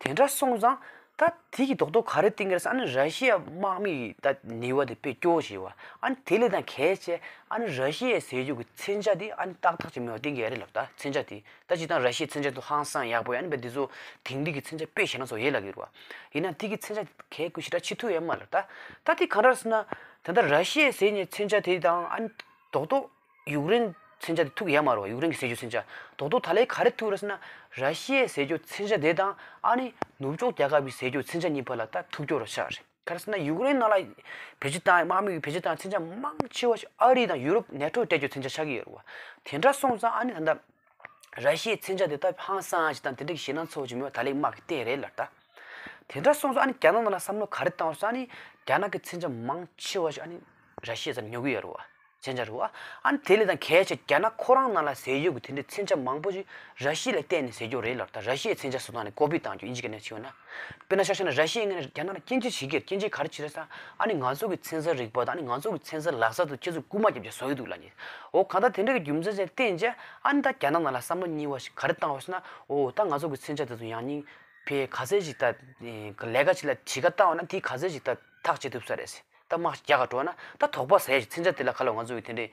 པ། དེ་འདྲ་སོང་ཙང་ད་དེ་གི་རྡོག་རྡོག་ག་རེ་བསྟན་གྱི་རེད་ཟེར་ན། ཨ་ནི་ར་ཤི་ཡ་དམག་མི་ཡི་ད་ནུས་པ་དེ་དཔེ་སྐྱོ་བོ་ཞིག་ཡོད་པ། ཨ་ནི་དེ་ལས་ད་གལ་ཆེ། ཨ་ནི་ར་ཤི་ཡའི་ཟེར་རྒྱུ་གི་མཚོན་ཆ་དེ་ཨ་ནི་ཏག་ཏག་ཅིག་མེད་པ་བསྟན་གྱི་ཡོད་རེད་ལབ། ད་མཚོན་ཆ་དེ། ད་སྤྱིར་བཏང་ར་ཤི་ཡའི་མཚོན་ཆ་དེ་ཧང་སང་ཡག་པོ་ཡོད། ཨ་ནི་དཔེ་དེ་ཚོ་དེང་དུས་ཀྱི་མཚོན་ཆ་དཔེ་ཞེད་སྣང་ཚ་པོ་ཡོད་ལབ་ཀྱི་རེད་པ། ཡིན་ན་དེ་གི་མཚོན་ཆ་གས་སྐུ་ཞེ་དྲག་བྱེད་ཐུབ་ཡོད་མ་རེད། ད་ད་དེ་ག་འདྲ་ཟེར་ན། ད་ལྟ་ར་ཤི་ཡའི་ཟེར་མཁན་མཚོན་ཆ་དེ་དང་ཨ་ནི་རྡོག་རྡོག་ཡུཀ་རེན་མཚོན་ཆ་དེ་ཐུག་ཡོད་མ་རེད་པ། ཡུཀ་རེན་གྱི་ཟེར་རྒྱུ་མཚོན་ཆ་རྡོག་རྡོག་ད་ལན་ག་རེ་ཐུག་རེད་ཟེར་ན། ར་ཤི་ཡའི་ཟེར་རྒྱུ་མཚོན་ཆ་དེ་དང་། ཨ་ནི་ནུབ་ཕྱོགས་རྒྱལ་ཁབ་ཀྱི་ཟེར་རྒྱུ་མཚོན་ཆ་གཉིས་བར་ལ་ད་ཐུག་སྐྱོ་རུ་ཆགས་རེད། ག་རེ་ཟེར་ན། ཡུཀ་རེན་ནང་ལ་བེད་སྤྱོད་བཏང་། དམག་མི་གིས་བེད་སྤྱོད་བཏང་མཚོན་ཆ་མང་ཆེ་བ་ཞིག་ཨ་རི་དང་ཡུ་རོབ་ནེ་ཊོ་སྤྲད་རྒྱུ་མཚོན་ཆ་ཆགས་ཀྱི་ཡོད་རེད་པ། དེ་འདྲ་སོང་ཙང་ཨ་ནི་ད་ལྟ་ར་ཤི་ཡའི་མཚོན་ཆ་དེ་ད་ཧང་སང་ཞིག་དང་དེ་འདྲ་གི་ཞེད་སྣང་ཚ་པོ་ཅིག་མེད་པ་ད་ལན་དམག་གིས་བསྟན་རེད་ལབ། ད་དེ་འདྲ་སོང་ཙང་ཨ་ནི་རྒྱ་ནག་ནང་ལ་བསམ་བློ་ག་རེ་བཏང་བ་ཟེར་ན། ཨ་ནི་རྒྱ་ནག་གི་མཚོན་ཆ་མང་ཆེ་བ་ཞིག་ཨ་ནི་ར་ཤི་ཡ་ཚོར་ཉོ་གི་ཡོད་རེད་པ། མཚོན་ཆ་རེད་པ། ཨ་ནི་དེ་ལས་ད་གལ་ཆེ་རྒྱ་ནག་ཁོ་རང་ནང་ལ་ཟེར་རྒྱུ་གི་དེ་འདྲའི་མཚོན་ཆ་མང་པོ་ཞིག་ར་ཤི་ཡ་ལ་བརྟེན་ནས་ཟེར་རྒྱུ་རེད་ལབ། ད་ར་ཤི་ཡའི་མཚོན་ཆ་བཟོ་སྟངས་ནི་ཀོ་པི་བཏང་རྒྱུ། དབྱིན་ཇི་སྐད་ནས་བྱས་པ་ན། དཔེར་ན་ཆ་བཞག་ན་ར་ཤི་ཡའི་ངོས་ནས་རྒྱ་ནག་ལ་སྐྱོན་བརྗོད་བྱེད་ཀྱི་ཡོད། སྐྱོན་བརྗོད་ག་རེ་བྱེད་རེད་ཟེར་ན། ཨ་ནི་ང་ཚོ་གི་མཚོན་ས་རིག་པ་དང་། ཨ་ནི་ང་ཚོ་གི་མཚོན་ས་ལག་རྩལ་དེ་ཁྱེད་ཚོས་རྐུ་མ་བརྒྱབ་བྱས་བཟོ་གི་འདུག་ལབ་ནས། འོ་གང་ལྟར་དེ་འདྲ་གི་རྒྱུ་མཚན་ཅིག་ལ་བརྟེན་བྱས། ཨ་ནི་ད་རྒྱ་ནག་ནང་ལ་བསམ་བློ་གཉིས་པ་ཞིག་ག་རེ་བཏང་བ་ཟེར་ན། འོ་ད་ང་ཚོ་གི་མཚོན་ཆ་དེ་ཚོ་ཡང་སྙིང་ཕར་ག་ཚད་ཅིག་ད་ལས་ཀ་ཅིག་ལ་གྲུ་ཁ་བཏང་བ་ན་དེ་ག་ཚད་ཅིག་ད་ཐག་གཅོད་ཐུབ་ས་རེད་ཟེར། ད་དམག་རྒྱ་གར་འགྲོ་བ་ན་ད་དོགས་པ་ཟ་ཡ་ཞིག་མཚོན་ཆ་དེ་ལ་ག་ལབ། ང་ཚོ་གི་དེ་འདྲའི་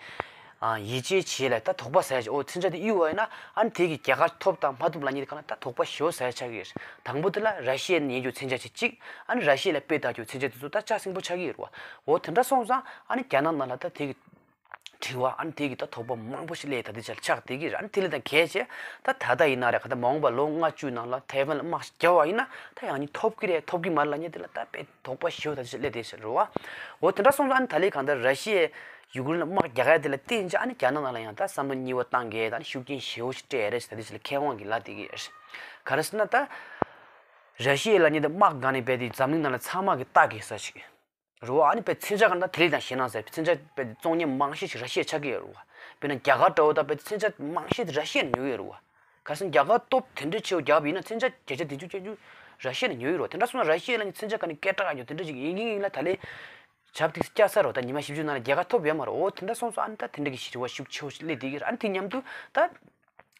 ཨ་ཡིད་ཆེས་བྱེད་ལ་ད་དོགས་པ་ཟ་ཡ་ཞིག་འོ་མཚོན་ཆ་དེ་གཡུག་པ་ཡིན་ན། ཨ་ནི་དེ་གི་རྒྱ་གར་ཐོབ་དང་མ་ཐོབ་ལབ་མཁན་དེ་ག་ལ་ད་དོགས་པ་ཞེ་པོ་ཟ་ཡ་ཆགས་ཀྱི་ཡོད་རེད། དང་པོ་དེ་ལ་ར་ཤི་ཡ་ནས་ཉན་རྒྱུ་མཚོན་ཆ་ཅིག་གཅིག་ཨ་ནི་ར་ཤི་ཡ་ལ་དཔེ་བལྟ་རྒྱུ་མཚོན་ཆ་དེ་ཚོ་ད་ཆ་ཚང་པོ་ཆགས་ཀྱི་ཡོད་རེད་པ། འོ་དེ་འདྲ་སོང་ཙང་ཨ་ནི་རྒྱ་ནག་ནང་ལ་ད་དེ་གི་དྲི་བ། ཨ་ནི་དེ་གི་ད་དོགས་པ་མང་པོ་ཞིག་སླེབས། ད་ལྟའི་ཆར་ཆགས་བསྡད་ཀྱི་རེད། ཨ་ནི་དེ་ལས་ད་གལ་ཆེ་ད་ད་ལྟ་ཡིན་ན་རེད། ག་ད་མ་འོངས་པ་ལོ་ལྔ་བཅུ་ནང་ལ་ཐའེ་ཝན་ལ་དམག་ཞིག་བརྒྱབ་པ་ཡིན་ན་ད་ཡང་སྙིང་ཐོབ་ཀྱི་རེད་ཐོབ་ཀྱི་མ་རེད་ལབ་མཁན་དེ་ལ་ད་དཔེ་དོགས་པ་ཞེ་པོ་ད་ལྟའི་ཆར་སླེབས་བསྡད་ཀྱི་རེད་པ། འོ་དེ་འདྲ་སོང་ཙང་ཨ་ནི་ད་ལན་གང་ལྟར་ར་ཤི་ཡས་ཡུཀ་རེན་ལ་དམག་རྒྱག་ཡ་དེ་ལ་བརྟེན་བྱས་ཨ་ནི་རྒྱ་ནག་ནང་ལ་ཡང་ད་བསམ་བློ་གཉིས་པ་བཏང་གི་ད་ནི་ཤུགས་རྐྱེན་ཞེ་པོ་ཞིག་སྤྲད་ཡ་རེད་ཟེར་ད་ལྟའི་ཆར་ལ་མཁས་དབང་གིས་ལབ་བསྡད་ཀྱི་རེད། ག་རེ་ཟེར་ན་ད་ར་ཤི་ཡ་ལབ་མཁན་དེ་དམག་སྒང་ནས་རྦད་དེ་འཛམ་གླིང་ནང་ལ་ཚང་མ་གིས་ལྟ་དགོས་ས་ཞིག་རེད་པ། ཨ་ནི་དཔེ་མཚོན་ཆ་ག་ན་དེ་ལས་ཀྱང་ཞེད་སྣང་ཟེར། མཚོན་ཆ་དཔེ་བཙོང་མཁན་མང་ཤོས་ཤིག་ར་ཤི་ཡ་ཆགས་ཀྱི་ཡོད་རེད་པ། དཔེར་ན་རྒྱ་གར་འདྲ་བོ་ད་དཔེ་མཚོན་ཆ་མང་ཤོས་དེ་ར་ཤི་ཡ་ནས་ཉོས་ཡོད་རེད་པ། ག་རེ་ཟེར་ན་རྒྱ་གར་སྟོབས་དེ་འདྲ་ཆེ་བོ་རྒྱག་པ་ཡིན་ན་མཚོན་ཆ་བརྒྱ་ཆ་བདུན་ཅུ་བརྒྱད་ཅུ་ར་ཤི་ཡ་ནས་ཉོས་ཡོད་རེད་པ། དེ་འདྲ་སོང་ན་ར་ཤི་ཡ་ལབ་མཁན་མཚོན་ཆ་ག་ནས་སྐད་གྲགས་ཡོད་དེ་འདྲ་ཅིག་ཡིན་གྱི་ཡིན་ལ་ད་ལན་ཞབས་དེ་སྐྱ་ས་རོ་ད་ཉི་མ་བཞི་བཅུ་ནང་ལ་རྒྱལ་ཁ་ཐོབ་ཡོད་མ་རེད། འོ་དེ་འདྲ་སོང་ཙང་ཨ་ནི་ད་དེ་འདྲ་གི་ཞི་བ་ཤུགས་ཆེ་བོ་ཞིག་སླེབས་བསྡད་ཀྱི་རེད། ཨ་ནི་དེ་མཉམ་དུ་ད་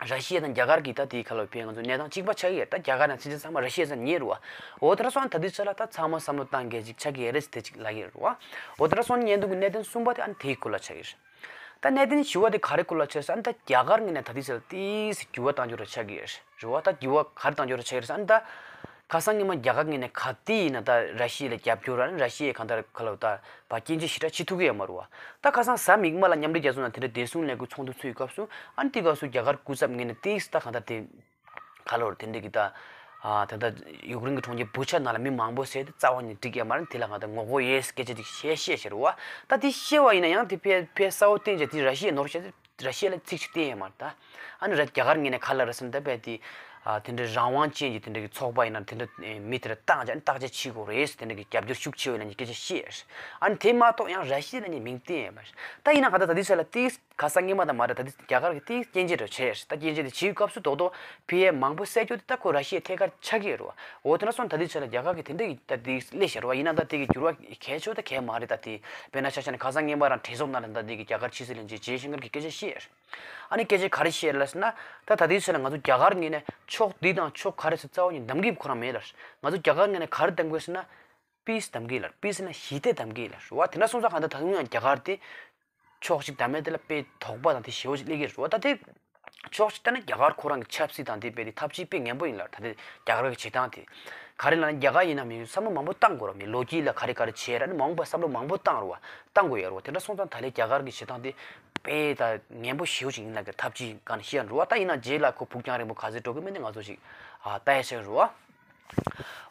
ར་ཤི་ཡ་དང་རྒྱ་གར་གྱི་ད་དེའི་ཁ་ལོ་ཕན་ང་ཚོ་གནས་སྟངས་གཅིག་པ་ཆགས་ཀྱི་ཡོད། ད་རྒྱ་གར་ནང་ཕྱིན་ཆད་ཚང་མ་ར་ཤི་ཡ་ས་ཉེ་རུ་བ། འོ་དེ་འདྲ་སོང་ད་དུས་ཚོད་ལ་ད་ཚང་མ་བསམ་བློ་བཏང་གལ་ཅིག་ཆགས་ཀྱི་ཡོད་རེད་དེ་ཅིག་ལབ་ཀྱི་རུ་བ། འོ་དེ་འདྲ་སོང་བརྙན་ཐུང་གི་གནད་དོན་གསུམ་པ་དེ་ཨ་ནི་དེའི་སྐོར་ལ་ཆགས་ཀྱི་རེད། ད་གནད་དོན་བཞི་བ་དེ་ག་རེ་སྐོར་ལ་ཆགས་ཟེར་ན། ད་རྒྱ་གར་ངོས་ནས་ད་དུས་ཚོད་ལ་ཏིས་འགྱུར་བ་བཏང་རྒྱུ་ར་ཆགས་ཀྱི་རེད། རེད་བ། ད་འགྱུར་བ་ག་རེ་བཏང་རྒྱུ་ར་ཆགས་ཀྱི་རེད་ཟེར་ན། ད་ཁ་སང་ཉི་མ་རྒྱ་གར་ངོས་ནས་ག་དུས་ཡིན་ན་ད་ར་ཤི་ཡ་ལ་རྒྱབ་སྐྱོར་ར་ནི་ར་ཤི་ཡའི་གང་ལྟར་ཁ་ལོ་ད་བ་སྐྱོན་བརྗོད་ཞེ་དྲག་བྱེད་ཐུབ་ཀྱི་ཡོད་མ་རེད་བ། ད་ཁ་སང་གཟའ་མིག་དམར་ལ་མཉམ་འབྲེལ་རྒྱལ་ཚོགས་ནང་དེ་འདྲ་བདེ་སྲུང་ལས་འགུལ་ཚོགས་འདུ་ཚུགས་པའི་སྐབས་སུ་ཨ་ནི་དེ་སྐབས་སུ་རྒྱ་གར་སྐུ་ཚབ་ངོས་ནས་ཏིས་ད་གང་ལྟར་དེ་ཁ་ལོ་དེ་འདྲ་གི་ད་ ཨ་ད་ལྟ་ཡུཀ་རེན་གྱི་གྲོང་ཁྱེར་བུ་ཆ་ནང་ལ་མི་མང་པོ་བསད་དེ་རྩ་བ་ནས་འགྲིག་ཡ་མ་རེད། དེ་ལ་ང་ད་ངོ་རྒོལ་ཡོད་སྐད་ཆ་དེ་བཤད་བཤད་བཤད་རེད་བ། ད་དེ་བཤད་བ་ཡིན་ན་ཡང་དེ་ཕལ་ཕལ་གསལ་པོ་བསྟན་བྱས་དེ་ར་ཤི་ཡས་ནོར་བཤད་དེ་ར་ཤི་ཡས་ལ་ཚིག་ཅིག་བསྟན་ཡོད་མ་རེད་ད། ཨ་ནི་ར་རྒྱ་གར་ངོས་ནས་ག་ལབ་རེད་ཟེར་ན་ད་དཔེ་དེ་ཨ་དེ་འདྲའི་རང་དབང་ཅན་གྱི་དེ་འདྲ་གི་ཚོགས་པ་ཡིན་ན་དེ་འདྲ་མི་དེ་ལ་བཏང་བྱས་ཨ་ནི་བརྟག་དཔྱད་བྱེད་དགོས་རེད། དེ་འདྲ་གི་རྒྱབ་སྐྱོར་ཤུགས་ཆེ་བ་ཡིན་ན་སྐད་ཆ་བཤད། ཨ་ནི་དེ་མ་གཏོགས་ཡང་ར་ཤི་ཡ་ལ་ནི་མིང་བསྟན་ཡོད་མ་རེད། ད་ཡིན་ན་ག་ད་ད་དེ་ཚོ་ལ་ཏིས་ག་ས་ངེས་མ་ད་མ་རེད། ད་དེ་རྒྱ་གར་གི་ཏིས་སྐྱོན་བརྗོད་རེ་བྱས་རེད། ད་སྐྱོན་བརྗོད་དེ་བྱེད་སྐབས་སུ་རྡོག་རྡོག་ཕི་ཡའི་མང་པོ་བསད་རྒྱུ་དེ་ད་ཁོ་ར་ཤི་ཡའི་ཐད་ཀར་ཆགས་ཀྱི་ཡོད་རེད་བ། འོ་དེ་འདྲ་སོང་ད་དེ་ཚོ་ལ་རྒྱ་གར་གི་དེ་འདྲ་གི་ད་དེ་སླེབས་བཞག་རེད་བ། ཡིན་ན་ད་དེ་གི་འགྱུར་བ་གལ་ཆེ་བ་ད་གལ་མ་རེད། ད་དེ་དཔེར་ན་ཆ་བཞག་ན་ཁ་སང་ངེས་མ་རང་གྲོས་ཚོགས་ནང་ལ་ད་དེ་གི་རྒྱ་གར་ཕྱི་སྲིད་བློན་ཆེན་ཇེ་ཤང་ཀར་གི་སྐད་ཆ་བཤད་རེད། ཨ་ནི་སྐད་ཆ་ག་རེ་བཤད་ལ་ཟེར་ན། ད་ད་དེ་ཚོ་ལ་ང་ཚོ་རྒྱ་གར་ངོས་ནས་ཕྱོགས་འདི་དང་ཕྱོགས་ག་རེ་ཟེར་རྩ་བ་ཉིད་འདམ་གྱི་ཁོ་རང་མེད་ལ། ང་ཚོ་རྒྱ་གར་ངོས་ནས་ག་རེ་འདམ་དགོས་ཟེར་ན། པིས་འདམ་གྱི་ལ། པིས་ན་ཞི་བདེ་འདམ་གྱི་ལ་རེད་བ། དེ་འདྲ་སོང་ཙང་གང་ལྟར་ད་དུང་ཡང་རྒྱ་གར་དེ་ཕྱོགས་གཅིག་བདམས་མེད་དེ་ལ་དཔེ་དོགས་པ་དང་དེ་ཞེ་བོ་ཞིག་སླེབས་ཀྱི་རེད་བ། ད་དེ་ཕྱོགས་གཅིག་ལྟ་ན་རྒྱ་གར་ཁོ་རང་གི་ཆབ་སྲིད་དང་དེ་དཔེ་དེ་ཐབས་ཇུས་དཔེ་ངན་པོ་ཡིན་ལ། ད་དེ་རྒྱ་གར་གི་བྱེད་སྟངས་དེ་ག་རེ་ལབ་ན། རྒྱ་གར་ཡིན་ན་མིན་བསམ་བློ་མང་པོ་བཏང་དགོས་རེད་བ། མི་ལོ་རྒྱུས་ལ་ག་རེ་ག་རེ་བྱས་ར་ནི་མ་འོངས་པ་བསམ་བློ་མང་པོ་བཏང་རེད་བ། བཏང་དགོས་ཡོད་རེད་བ། དེ་འདྲ་སོང་ཙང་ད་ལན་རྒྱ་གར་གི་བྱེད་སྟངས་དེ་དཔེ་ད་ངན་པོ་ཞེ་བོ་ཞིག་ཡིན་ལ་གི་ཐབས་ཇུས་ག་ནས་བཤད་ཡོད་རེད་བ། ད་ཡིན་ན་རྗེས་ལ་ཁོ་ཕུགས་རྒྱང་རིང་པོ་ག་ཚོད་འགྲོ་གི་མིན་དེ་ང་ཚོ་ཞིག་ཨ་ལྟ་ཡ་ཆགས་རེད་བ།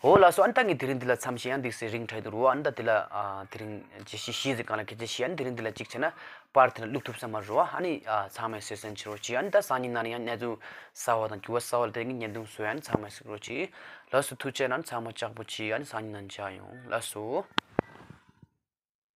འོ་ལགས་སོ། ཨ་ནི་ད་ངས་དེ་རིང་འདི་ལ་མཚམས་བཞག་ཡང་འདི་སེ་རིང་ཁྲ་དུ་རུ། ཨ་ནི་ད་འདི་ལ་ཨ་དེ་རིང་རྒྱལ་སྤྱི་ཞི་ཟེར་གང་ལ་སྐད་ཆ་བཤད། ཨ་ནི་དེ་རིང་འདི་ལ་གཅིག་བྱས་ན་པར་དེ་ལ་བླུག་ཐུབ་ས་མ་རུ། ཨ་ནི་ཨ་ཚང་མས་གསན་གཟིགས་བྱེད་རོགས་གྱིས། ཨ་ནི་ད་སང་ཉིན་ནང་ཡང་གནས་ཚུལ་གསར་བ་དང་འགྱུར་བ་གསར་བ་ལ་དེ་ངས་བརྙན་ཐུང་བཟོ་ཡ། ཨ་ནི་ཚང་མས་གཟིགས་རོགས་གྱིས། ལགས་སོ། ཐུགས་རྗེ་གནང་། ཨ་ནི་ཚང་མ་ལྕགས་པོ་གྱིས། ཨ་ནི་སང་ཉིན་ནང་མཇལ་ཡོང་། ལགས་སོ།